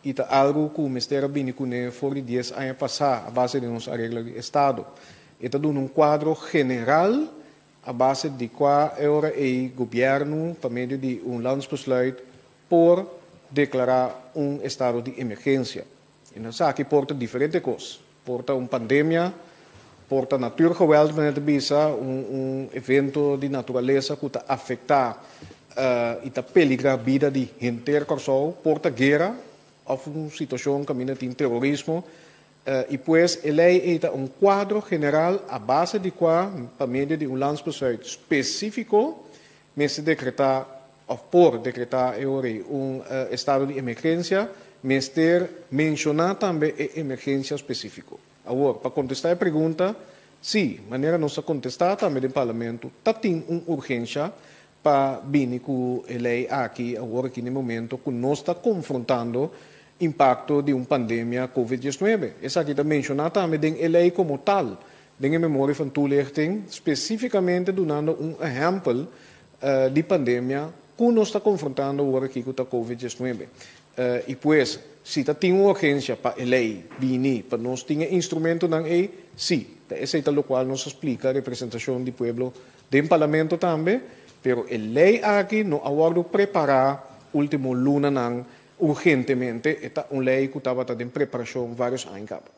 i ta algu ku mester a bini kuné for di dies aña pasá a base di nos areglo di estado. E ta duna un kuadro general a base di kua e ora ei gobièrnu pa medio di un landsbesluit por deklará un estado di emergensia. I nos sa aki por ta diferente kos. Por ta un pandemia, por ta natuurgeweld manera ta bisa, un un evento di naturalesa ku ta afektá i ta peligrá bida di henter Kòrsou, por ta guera. òf un situashon kaminda tin terorismo i pues e lei ei ta un kuadro general a base di kua pa medio di un landsbesluit spesífiko mester dekretá òf por dekretá e ora ei un estado di emergensia, mester menshoná tambe e emergensia spesífiko. Awor, pa kontestá e pregunta, sí, manera nos a kontestá tambe den Parlamento, ta tin un urgensha pa bini ku e lei aki awor aki na e momento ku nos ta konfrontando impakto di un pandemia Covid 19. Esaki ta menshoná tambe den e lei komo tal, den e memoria van toelichting, spesífikamente dunando un ehèmpel di pandemia ku nos ta konfrontando awor aki ku ta Covid 19. I pues, si ta tin un urgensia pa e lei bini pa nos tin e instrumentonan ei, sí, ta esei ta lokual nos a splika representashon di pueblo den Parlamento tambe, pero e lei aki no a wòrdu prepará último lunanan urgentemente, e ta un lei ku tabata den preparashon vários aña kaba.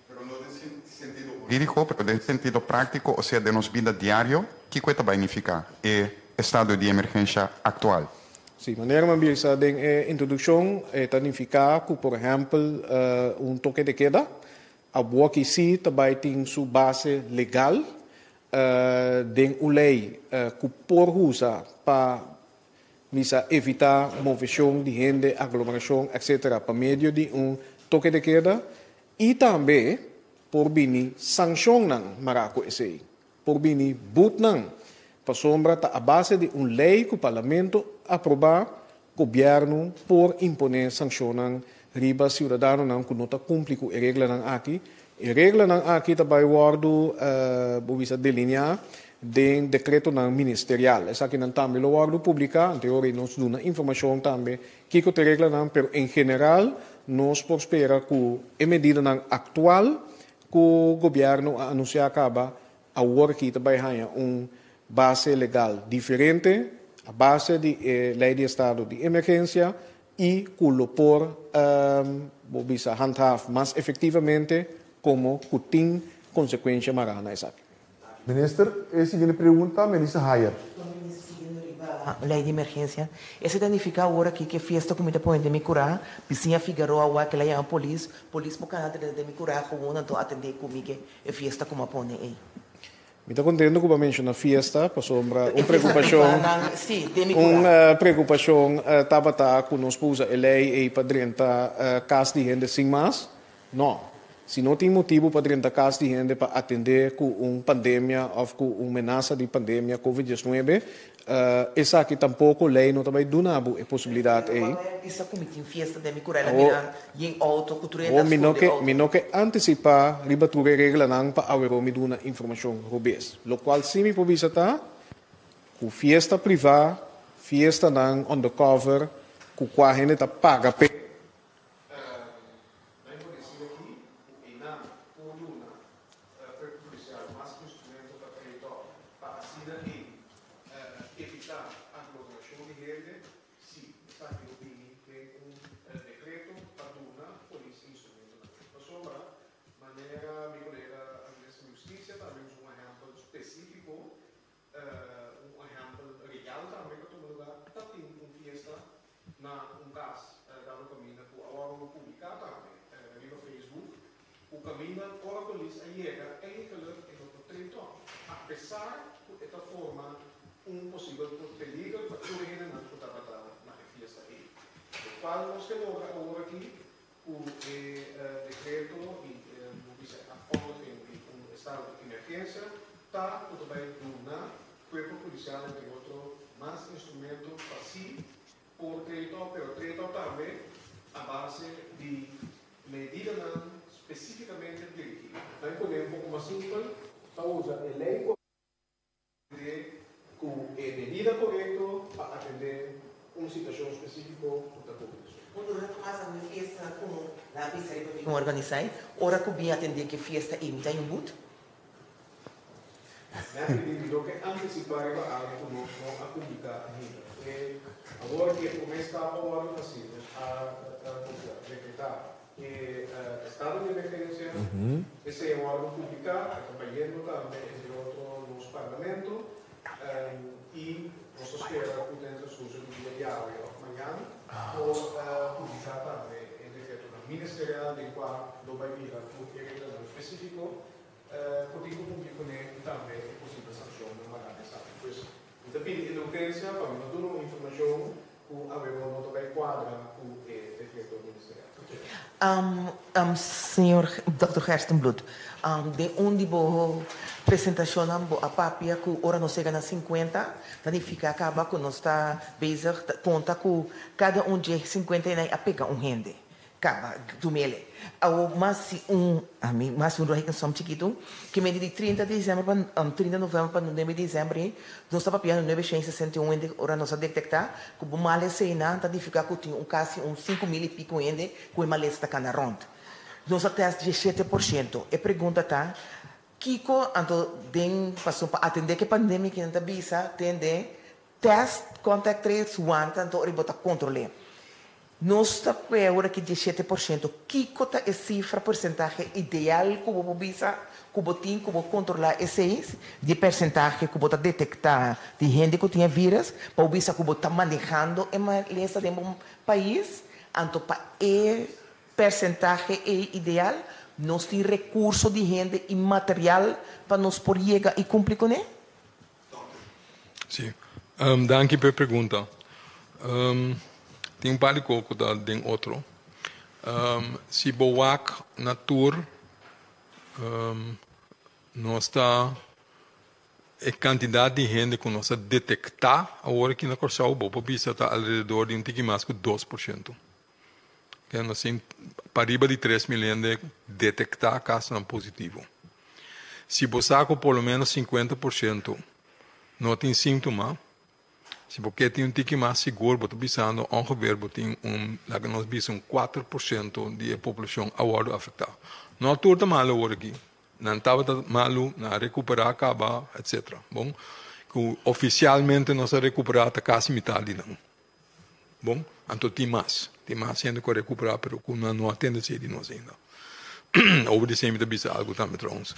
Pero no den sentido hurídiko, pero den sentido práktiko, osea den nos bida diario, kiko e ta bai nifiká e estado di emergensha aktual? Sí, manera mi a bisa den e introdukshon, e ta nifiká ku por ehèmpel un toke de keda awoki sí ta bai tin su base legal den un lei ku por usa pa misa evitá moveshon di hende, aglomerashon, etcetera pa medio di un toke de keda i tambe por bini sanshonnan mará ku esei. Por bini butnan pasobra ta a base di un lei ku Parlamento aprobá, gobièrnu por imponé sanshonnan riba siudadanonan ku no ta kumpli ku e reglanan aki. E reglanan aki ta bai wòrdu bo bisa delineá den dekretonan ministerial. Esakinan tambe lo wòrdu publiká, anteor nos duna informashon tambe kiko ta e reglanan, pero en general nos por spera ku e medidanan aktual ku gobièrnu a anunsiá kaba awor aki ta bai haña un base legal diferente a base di e lei di estado di emergensia i ku lo por bo bisa handhaaf mas efektivamente komo ku tin konsekuensha mará na esaki. Minister, e siguiente pregunta, Melissa Hayer. Lei di emergensia. Esei ta nifiká awor aki ku e fiesta ku mi ta pone den mi kurá, bisiña Figaroa wak el a yama polis, polis por kana drenta den mi kurá gewoon anto atendé ku mi ke e fiesta ku mi a pone ei. Mi ta contento cu bo a menciona fiesta pasobra un preocupacion un preocupacion tabata cu nos por usa e ley ey pa drenta cas di hende sin mas. No. Si no tin motibo pa drenta cas di hende pa atende cu un pandemia of cu un menasa di pandemia covid 19, Esaki tampoco ley no ta bay duna bo e posibilidad ey. Awor mi no ke mi no ke anticipa riba tur e reglanan pa awero mi duna informacion robes. Locual si mi por bisa ta cu fiesta priva, fiestanan undercover cu cua hende ta paga p'e, Nan por deci aki cu einan por duna Cuerpo Policial mas instrumento pa trata pa asina ei evita aglomeracion di hende. Si, esaki lo bini den un decreto pa duna polis e instrumentonan. Pasobra, manera mi colega Minister di Husticia tambe usa un ehempel specifico, Un ehèmpel real tambe ku a tuma lugá ta tin un fiesta na un kas dado kaminda ku a wòrdu publiká tambe riba Facebook ku kaminda ora polis a yega eigenlik e no por trei tòg apesar ku e ta forma un posibel peliger pa tur e hendenan ku tabata na e fiesta ei. Lokual nos ke logra awor aki ku e dekreto i bo bisa e afkondiging di un estado di emergensia ta ku ta bai duna kuerpo polisial entre otro mas instrumento pa si por treto pero treto tambe a base di medidanan spesífikamente dirigí. Nan pone un poko mas simpel, ta usa e lei Atendé ku e medida korekto pa atendé un situashon spesífiko ku ta kohe su. Un rato mas a mi fiesta komo nan a bisa riba mi kon organisá e ora ku bin atendé ku e fiesta ei mi ta un but. Mi a pidi mi lo ke antisipá riba algu ku nos no a publiká ainda. E awor ki e promé stap a wòrdu hasí, nos a dekretá E estado di emergencia, esey a wordo publica, e ta bayendo tambe entre otro nos Parlamento y nos ta spera cu den transcurso di dia di awe of mañan por publica tambe e decreto. ministerial den kua lo bai mira tur e reglanan spesífiko ku tin ku kumpli kuné i tambe e posibel sanshonnan mará na esaki. Pues mi ta pidi indulgensia pa mi no duna un informashon ku awe bo no ta bai kuadra ku e dekreto ministerial. Señor Dòkter Gerstenbluth, den un di bo presentashonnan bo a papia ku ora nos yega na sinkuenta ta nifiká kaba ku nos ta bezig ta konta ku kada un dje sinkuenta ei a pega un hende. Kaba, tumele. Awor mas si un, ami mas si un rekensom chikitu, ke mende di 30 di desèmber pa 30 novèmber pa 9 di desèmber ei, nos ta papia 961 hende ora nos a detektá ku bo mal eseinan ta nifiká ku tin un kasi un 5000 i piko hende ku e malesa ta kana rònt. Nos a tèst 17%. E pregunta ta, kiko anto den paso pa atendé ku e pandemia kinan ta bisa tende Test, contact trace, wanta anto ora bo ta control'é. Nos ta kue ora ki 17%. Kiko ta e sifra porcentahe ideal ku bo por bisa ku bo tin ku bo controla esei di e percentahe ku bo ta detecta di hende ku tin e virus pa bo bisa ku bo ta manehando e malesa den bo pais? Anto pa e percentahe ei ideal nos tin recurso di hende i material pa nos por yega i cumpli kuné? Sí. Danki pa e pregunta. Tin un par di kos ku ta den otro. Si bo wak na tur, nos ta e kantidat di hende ku nos a detektá awor aki na Kòrsou, bo por bisa ta alrededor di un tiki mas ku 2%. Nos tin pariba di 3000 hende detektá kasonan positivo. Si bo sa ku por lo menos 50% no tin síntoma, si bo ke tin un tiki mas sigur, bo ta bisando ongeveer bo tin un, laga nos bisa un 4% di e poblashon a wòrdu afektá. No tur ta malu awor aki. Nan tabata malu, nan a rekuperá kaba, etsetera. Bon, ku ofisialmente nos a rekuperá ta kasi mitar di nan. Bon, anto tin mas. Tin mas hende ku a rekuperá, pero ku nan no a tende esei di nos ainda. Over di esei mi ta bisa algu tambe trouwens.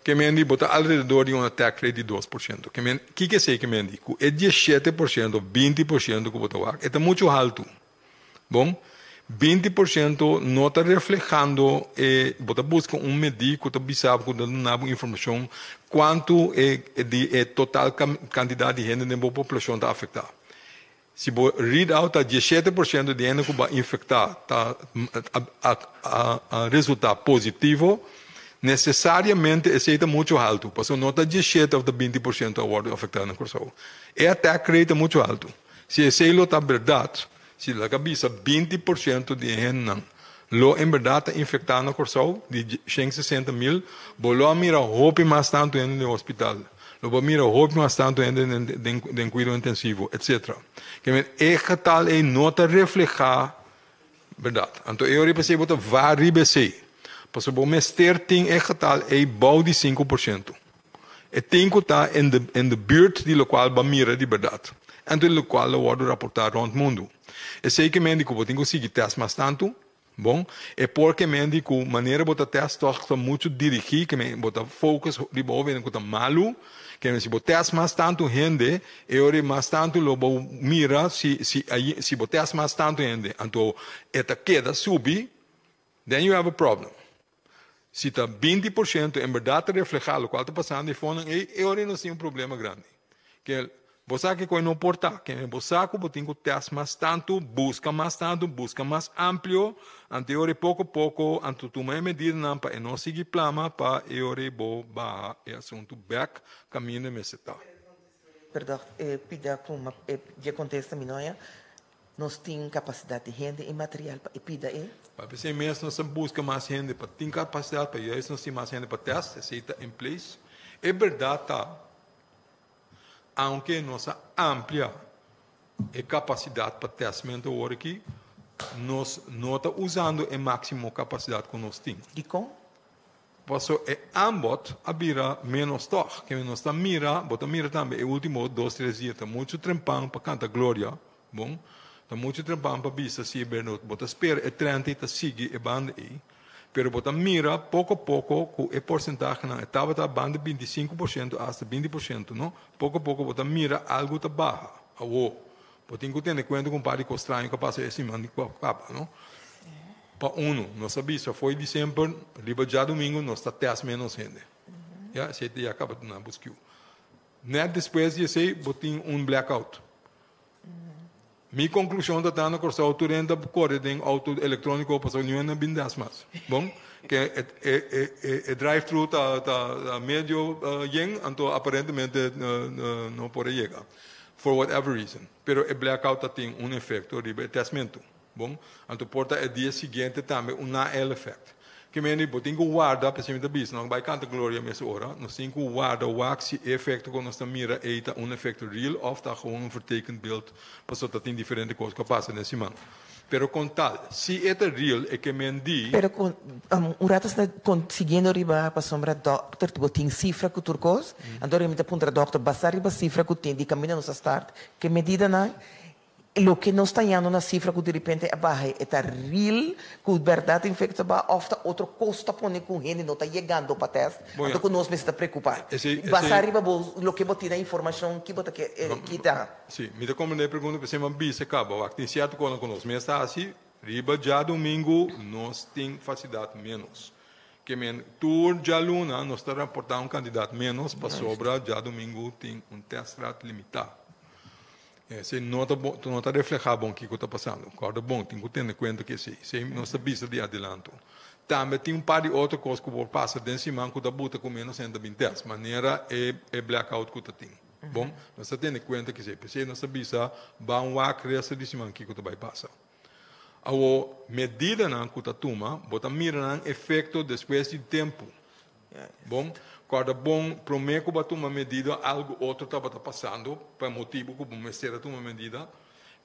Ke men di bo ta alrededor di un attack rate di 2%. Ke men, kiko esei ke men di? Ku e 17% 20% ku bo ta wak, e ta muchu haltu. Bon, 20% no ta reflehando e, bo ta buska un medí ku ta bisa bo, ku ta duna bo informashon kuantu e di e total kantidat di hende den bo poblashon ta afektá. Si bo read out ta 17% di hende ku bo a infektá ta a resultá positivo, nesesariamente esei ta muchu haltu, pasobra no ta 17 òf ta 20% a wòrdu afektá na Kòrsou. E attack rate ta muchu haltu. Si esei lo ta bèrdat, si laga bisa 20% di e hendenan lo en bèrdat ta infektá na Kòrsou, di 160.000, bo lo a mira hopi mas tantu hende den hospital, lo bo a mira hopi mas tantu hende den kuido intensivo, etsetera. Ke men e getal ei no ta reflehá bèrdat. Anto e ora ei p'esei bo ta var riba esei, pasobra bo mester tin e getal ei bou di 5%. E tin ku ta in de in de buurt di lokual bo a mira di bèrdat, anto di lokual lo wòrdu raportá rònt mundu. Esei ke men di ku bo tin ku sigui tèst mas tantu, bon, e por ke men di ku manera bo ta tèst tòg ta muchu dirigí, ke men bo ta focus riba hopi hende ku ta malu, ke men si bo tèst mas tantu hende, e ora ei mas tantu lo bo mira si si si bo tèst mas tantu hende, anto e ta keda subi, then you have a problem. Si ta 20% en berdad ta refleha locual ta pasando e fonan ey, e ora nos tin un problema grandi. Ke bo sa ke koe no por ta, ke bo sa ku bo tin ku test mas tantu, buska mas tantu, buska mas amplio, anto e ora poko poko, anto tuma e medidanan pa e no sigui plama, pa e ora bo baha e asuntu bek kaminda mester ta. Perdon, e pida ku e dje kontesta mi no ya. Nos tin kapasidat di hende i material pa e pida e. Pa p'esei mes nos ta buska mas hende pa tin kapasidat, pa juist nos tin mas hende pa tèst, esei ta in place. E bèrdat ta, aunke nos a amplia e kapasidat pa tèstmentu awor aki, nos no ta usando e máksimo kapasidat ku nos tin. Dikon? Paso e aanbod a bira ménos tòg. Kende nos ta mira, bo ta mira tambe e último dos tres dia ta muchu trempan pa kanta gloria, bon, ta muchu trempan pa bisa si e berdad, bo ta spera e trend ei ta sigui e banda ei, pero bo ta mira poko poko ku e porsentahenan e tabata banda 25% asta 20%, no, poko poko bo ta mira algu ta baha. Awo, bo tin ku tene kuenta ku un par di kos straño ku a pasa e siman di kaba, no. Pa unu, nos a bisa fo'i december riba djadumingu nos ta test menos hende. Ya, esei ta ya kaba na buskiu. Net despues di esei bo tin un blackout. Mi konklushon ta ta na Kòrsou tur hende ta kore den outo elektróniko pasobra niun hende no bin des mas. Bon, ke e e e e drive thru ta ta medio yen anto aparentemente no por a yega for whatever reason. Pero e blackout ta tin un efekto riba e tèstmentu. Bon, anto por ta e dia siguiente tambe un na-el effect. Ke mende bo tin ku warda, p'esei mi ta bisa, no bai kanta gloria mes ora, nos tin ku warda wak si e efekto ku nos ta mira ei ta un efekto real òf ta gewoon un vertekend beeld, pasobra ta tin diferente kos ku a pasa den siman. Pero kon tal, si e ta real e ke men di. Pero kon, un rato asina kon siguiendo riba pasobra dòkter bo tin sifra ku tur kos, anto mi ta puntra dòkter basá riba sifra ku tin di kaminda nos a start, ke medidanan Loke nos ta yando na sifra ku direpente a baha e ta real ku bèrdat infekto a baha òf ta otro kos ta pone ku hende no ta yegando pa tèst? Anto ku nos mester ta preokupá. Basá riba bo loke bo tin na informashon ki bo ta ke kita? Sí, mi ta komprendé e pregunta p'esei mi a bisa kaba wak tin sierto kosnan ku nos mes ta hasi riba djadumingu nos tin fasilidat ménos. Ke men tur djaluna nos ta raportá un kantidat ménos pasobra djadumingu tin un tèstrat limitá. Esei no ta bon, no ta reflehá bon kiko ta pasando. Kòrda bon, tin ku tene kuenta ku esei. Esei nos ta bisa di adelanto. Tambe tin un par di otro kos ku por pasa den siman ku ta buta ku ménos hende ta bin tèst, manera e e blackout ku ta tin. Bon, nos ta tene kuenta ku esei. P'esei nos ta bisa ban wak resto di siman kiko ta bai pasa. Awor, medidanan ku ta tuma, bo ta mira nan efekto despues di tempu. Bon, kòrda bon, promé ku bo a tuma medida algu otro tabata pasando pa e motibu ku bo mester a tuma medida,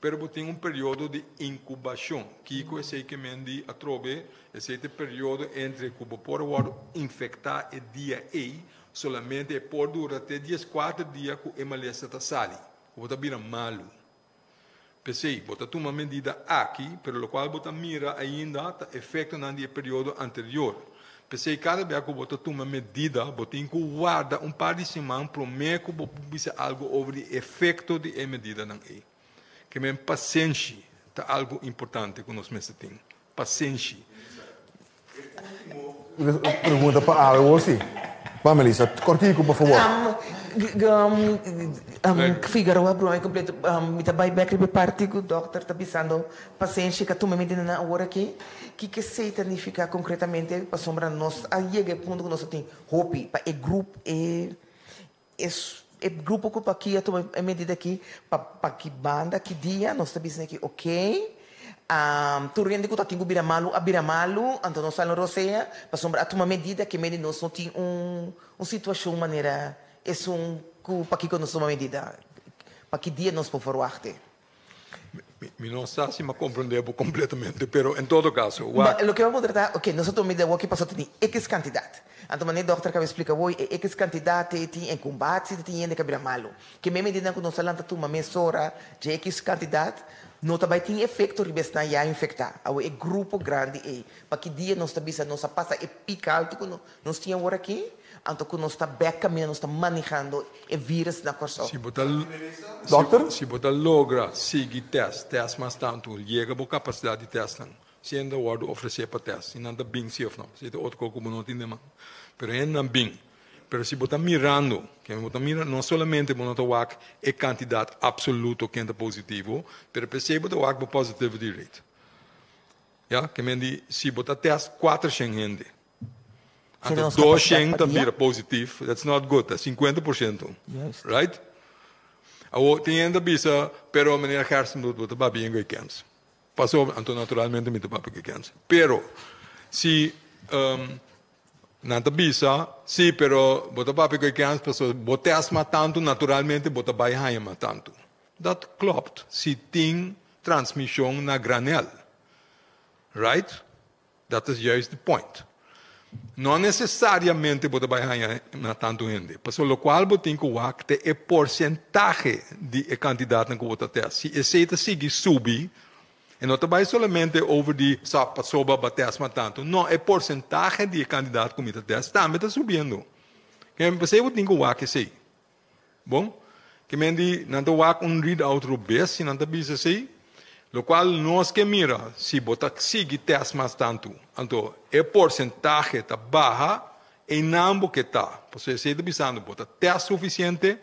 pero bo tin un periodo di inkubashon. Kiko esei ke men di atrobe? Esei ta e periodo entre ku bo por a wòrdu infektá e dia ei, solamente e por dura te dieskuater dia ku e malesa ta sali, ku bo ta bira malu. P'esei, bo ta tuma medida aki, pero lokual bo ta mira ainda ta efektonan di e periodo anterior. P'esei, kada bia ku bo ta tuma medida, bo tin ku warda un par di siman promé ku bo por bisa algu over di efekto di e medidanan ei. Ke men pasenshi ta algu importante ku nos mester tin. Pasenshi. Pregunta pa awe wor si. Ba Melissa, kortiku por fabor. Figueroa broma e kompleto. Mi ta bai bek riba e parti ku dòkter ta bisando pasenshi ka tuma medidanan awor aki. Kiko esei ta nifiká konkretamente? Pasobra nos a yega e punto ku nos a tin hopi pa e grup e e grupo ku pa ki a tuma e medida aki pa pa ki banda ki dia nos ta bisa aki ok tur hende ku ta tin ku bira malu a bira malu anto nos sali rosea pasobra a tuma medida ke mende nos no tin un un situashon manera esun ku pakiko nos tuma medida pa ki dia nos por verwachté. Mi no sa si mi a comprende bo completamente, pero en todo caso, wak. Loke mi a puntra ta, ok, nos a tuma medida awor ki paso ta tin X cantidad. Anto manera dokter caba explica awor, e X cantidad te tin encombati, te tin hende cu a bira malo. Ke men medidanan cu nos a lanta tuma mesora dje X cantidad no ta bay tin efecto riba esnan ya infecta. Awor e grupo grandi ey, pa ki dia nos ta bisa nos a pasa e piek alto cu nos tin awor aki? Anto ku nos ta bek kaminda nos ta manehando e virus na Kòrsou. Si bo ta Dokter? Si bo ta logra sigui tèst, tèst mas tantu, yega bo kapasidat di tèstnan. Si hende ta wòrdu ofresé pa tèst, si nan ta bin si òf no. Esei ta otro kos ku bo no tin den man. Pero hendenan bin. Pero si bo ta mirando, ke bo ta mira no solamente bo no ta wak e kantidat apsoluto ken ta positivo, pero p'esei bo ta wak bo positivity rate. Ya, ke men di si bo ta tèst kuatershen hende, Anto 200 ta bira positief, that's not good, ta 50%. Right? Awo, tin hende ta bisa, pero meneer Gerstenbluth, bo ta papia yen ku e kens. Pasobra, anto naturalmente mi ta papia ku e kens. Pero, si um, nan ta bisa, si, pero bo ta papia ku e kens, pasobra bo test mas tantu, naturalmente bo ta bai haña mas tantu. Dat klopt, si tin transmishon na granel. Right? Dat is juist de point. No necesariamente bo ta bai haña na tantu hende. Pasobra lokual bo tin ku wak ta e porsentahe di e kantidatnan ku bo ta tèst. Si esei ta sigui subi, e no ta bai solamente over di sa pasobra bo a tèst mas tantu. No, e porsentahe di e kantidat ku mi ta tèst tambe ta subiendo. P'esei bo tin ku wak esei. Bon, ke men di nan ta wak un read out robes si nan ta bisa esei. Lokual nos ke mira, si bo ta sigui tèst mas tantu, anto e porsentahe ta baha, einan bo ke ta. Pasobra esei ta bisando bo ta tèst sufisiente,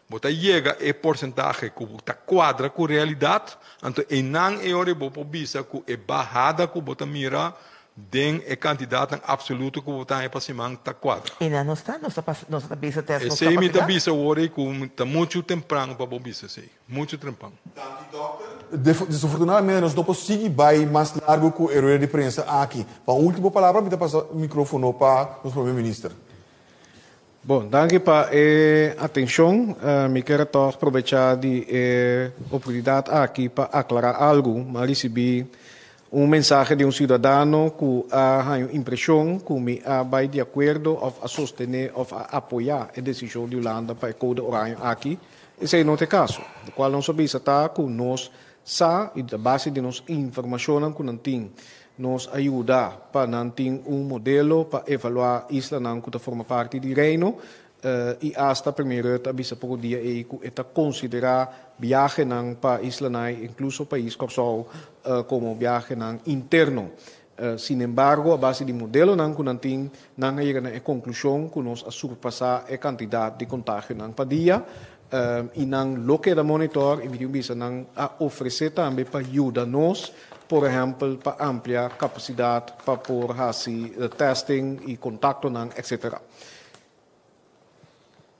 bo ta yega e porsentahe ku ta kuadra ku realidat, anto einan e ora bo por bisa ku e bahada ku bo ta mira den e kantidatnan apsoluto ku bo ta haña pa siman ta kuadra. Einan nos ta, nos ta pasa, nos ta bisa tèst nos Esei mi ta kapasidat. bisa awor ei ku ta muchu tempran pa bo bisa esei. Muchu trempan. Danki dòkter. Desafortunadamente nos no por sigui bai mas largu ku e rueda di prensa aki. Pa un ultimo palabra mi ta pasa microfono pa nos Prome Minister. Bon, danki pa e atencion. Mi kier tog probecha di e oportunidad aki pa aclara algu. Mi a ricibi un mensahe di un ciudadano cu a haña un impresion cu mi a bai di acuerdo of a sostene of a apoya e decision di Hulanda pa e code oranje aki. Esei no ta e kaso. Lokual nos a bisa ta ku nos sa i a base di nos informashonnan ku nan tin, nos a yuda pa nan tin un modelo pa evaluá islanan ku ta forma parti di Reino i asta Premier Rutte a bisa poko dia ei ku e ta konsiderá biahenan pa islanan ei, inkluso pais Kòrsou, komo biahenan interno. Sinembargo, a base di modelonan ku nan tin, nan a yega na e konklushon ku nos a surpasá e kantidat di kontagionan pa dia i nan lo keda monitor i mi tin bisa nan a ofresé tambe pa yuda nos, por ehèmpel pa amplia kapasidat pa por hasi testing i kontaktonan etsetera.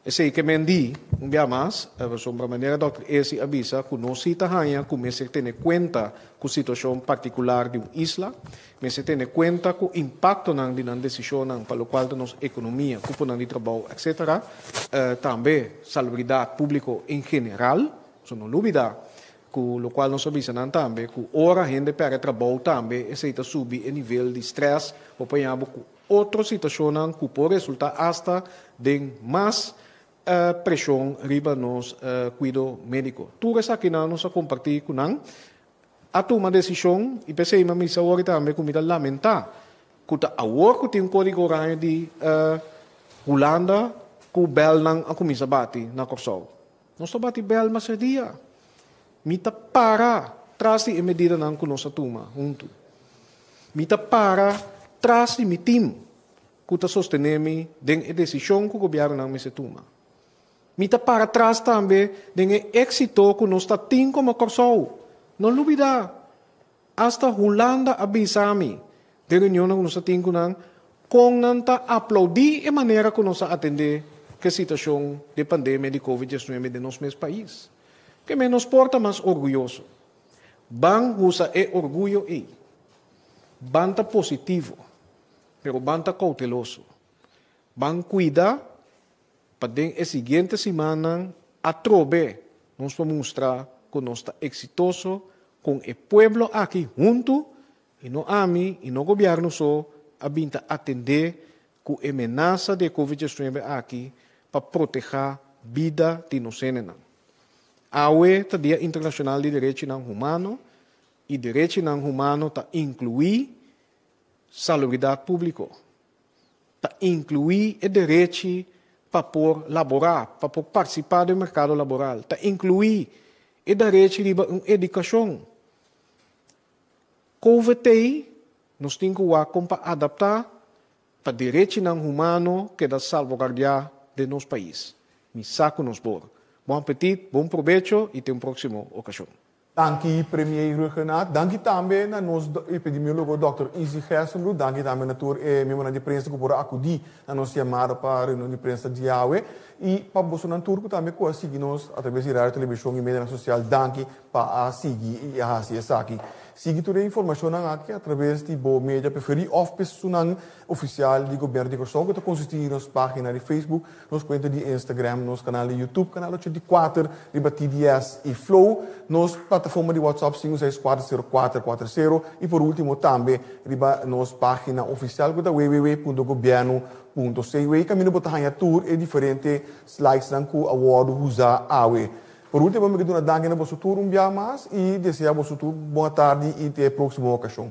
Esei ke men di, un bia mas, pasobra manera dòkter Esi a bisa ku nos si ta haña ku mester tene kuenta ku situashon partikular di un isla, mester tene kuenta ku impaktonan di nan desishonnan pa lokual ta nos ekonomia, kuponan di trabou, etsetera, tambe salubridat públiko en general, so no lubida ku lokual nos a bisa nan tambe ku ora hende pèrdè trabou tambe esei ta subi e nivel di strès, bo por haña bo ku Otro situacionnan cu por resulta hasta den mas presion riba nos cuido medico. Tur esakinan nos a comparti cu nan, a tuma decision y p'esey mi a misa awor tambe cu mi ta lamenta cu ta awor cu tin un codigo oranje di Hulanda cu belnan a cuminsa bati na Corsou. Nos ta bati bel mas e dia. Mi ta para tras di e medidanan ku nos a tuma huntu. Mi ta para tras di mi tim ku ta sostené mi den e desishon ku gobièrnunan mester tuma. Mi ta para tras tambe den e éksito ku nos ta tin komo Kòrsou. No lubidá, asta Hulanda a bisa mi den reunionnan ku nos a tin ku nan, kon nan ta aplaudí e manera ku nos a atendé ku e situashon di e pandemia di Covid 19 den nos mes pais. Ke men nos por ta mas orguyoso. Ban usa e orguyo ei. Ban ta positivo, pero ban ta kouteloso. Ban kuida pa den e siguiente simannan atrobe nos por mustra ku nos ta eksitoso kon e pueblo aki huntu I no ami i no gobièrnu so a bin ta atendé ku e menasa di e Covid 19 aki pa protehá bida di nos hendenan. Awe ta Dia Internashonal di Derechinan Humano i derechinan humano ta inkluí salubridat públiko, ta inkluí e derechi pa por laborá, pa por partisipá den merkado laboral, ta inkluí e derechi riba un edukashon. Covid t'ei, nos tin ku wak kon pa adaptá pa derechinan humano keda salvaguardiá den nos pais. Mi sa ku nos por. Bon apetit, bon probecho i te un próksimo okashon. Danki Premier Rhuggenaath. Danki tambe na nos epidemiologo Dòkter Izzy Gerstenbluth. Danki tambe na tur e miembronan di prensa ku por a akudí na nos yamada pa reunion di prensa djawe. I pa bosonan tur ku tambe ku a sigui nos atraves di radio, televishon i medianan sosial, danki pa a sigui i a hasi esaki. Sigui tur e informashonnan aki atraves di bo media preferí òf pesunan ofisial di Gobièrnu di Kòrsou ku ta konsistí di nos página di Facebook, nos kuenta di Instagram, nos kanal di YouTube, Kanal 84 riba TDS i Flow, nos plataforma di WhatsApp 5640440 i por último tambe riba nos página ofisial ku ta www.gobièrnu.cw. Kaminda bo ta haña tur e diferente slidesnan ku a wòrdu usá awe. Por último mi ke duna danki na boso tur un bia mas i desea boso tur bon atardi i te e próksimo okashon.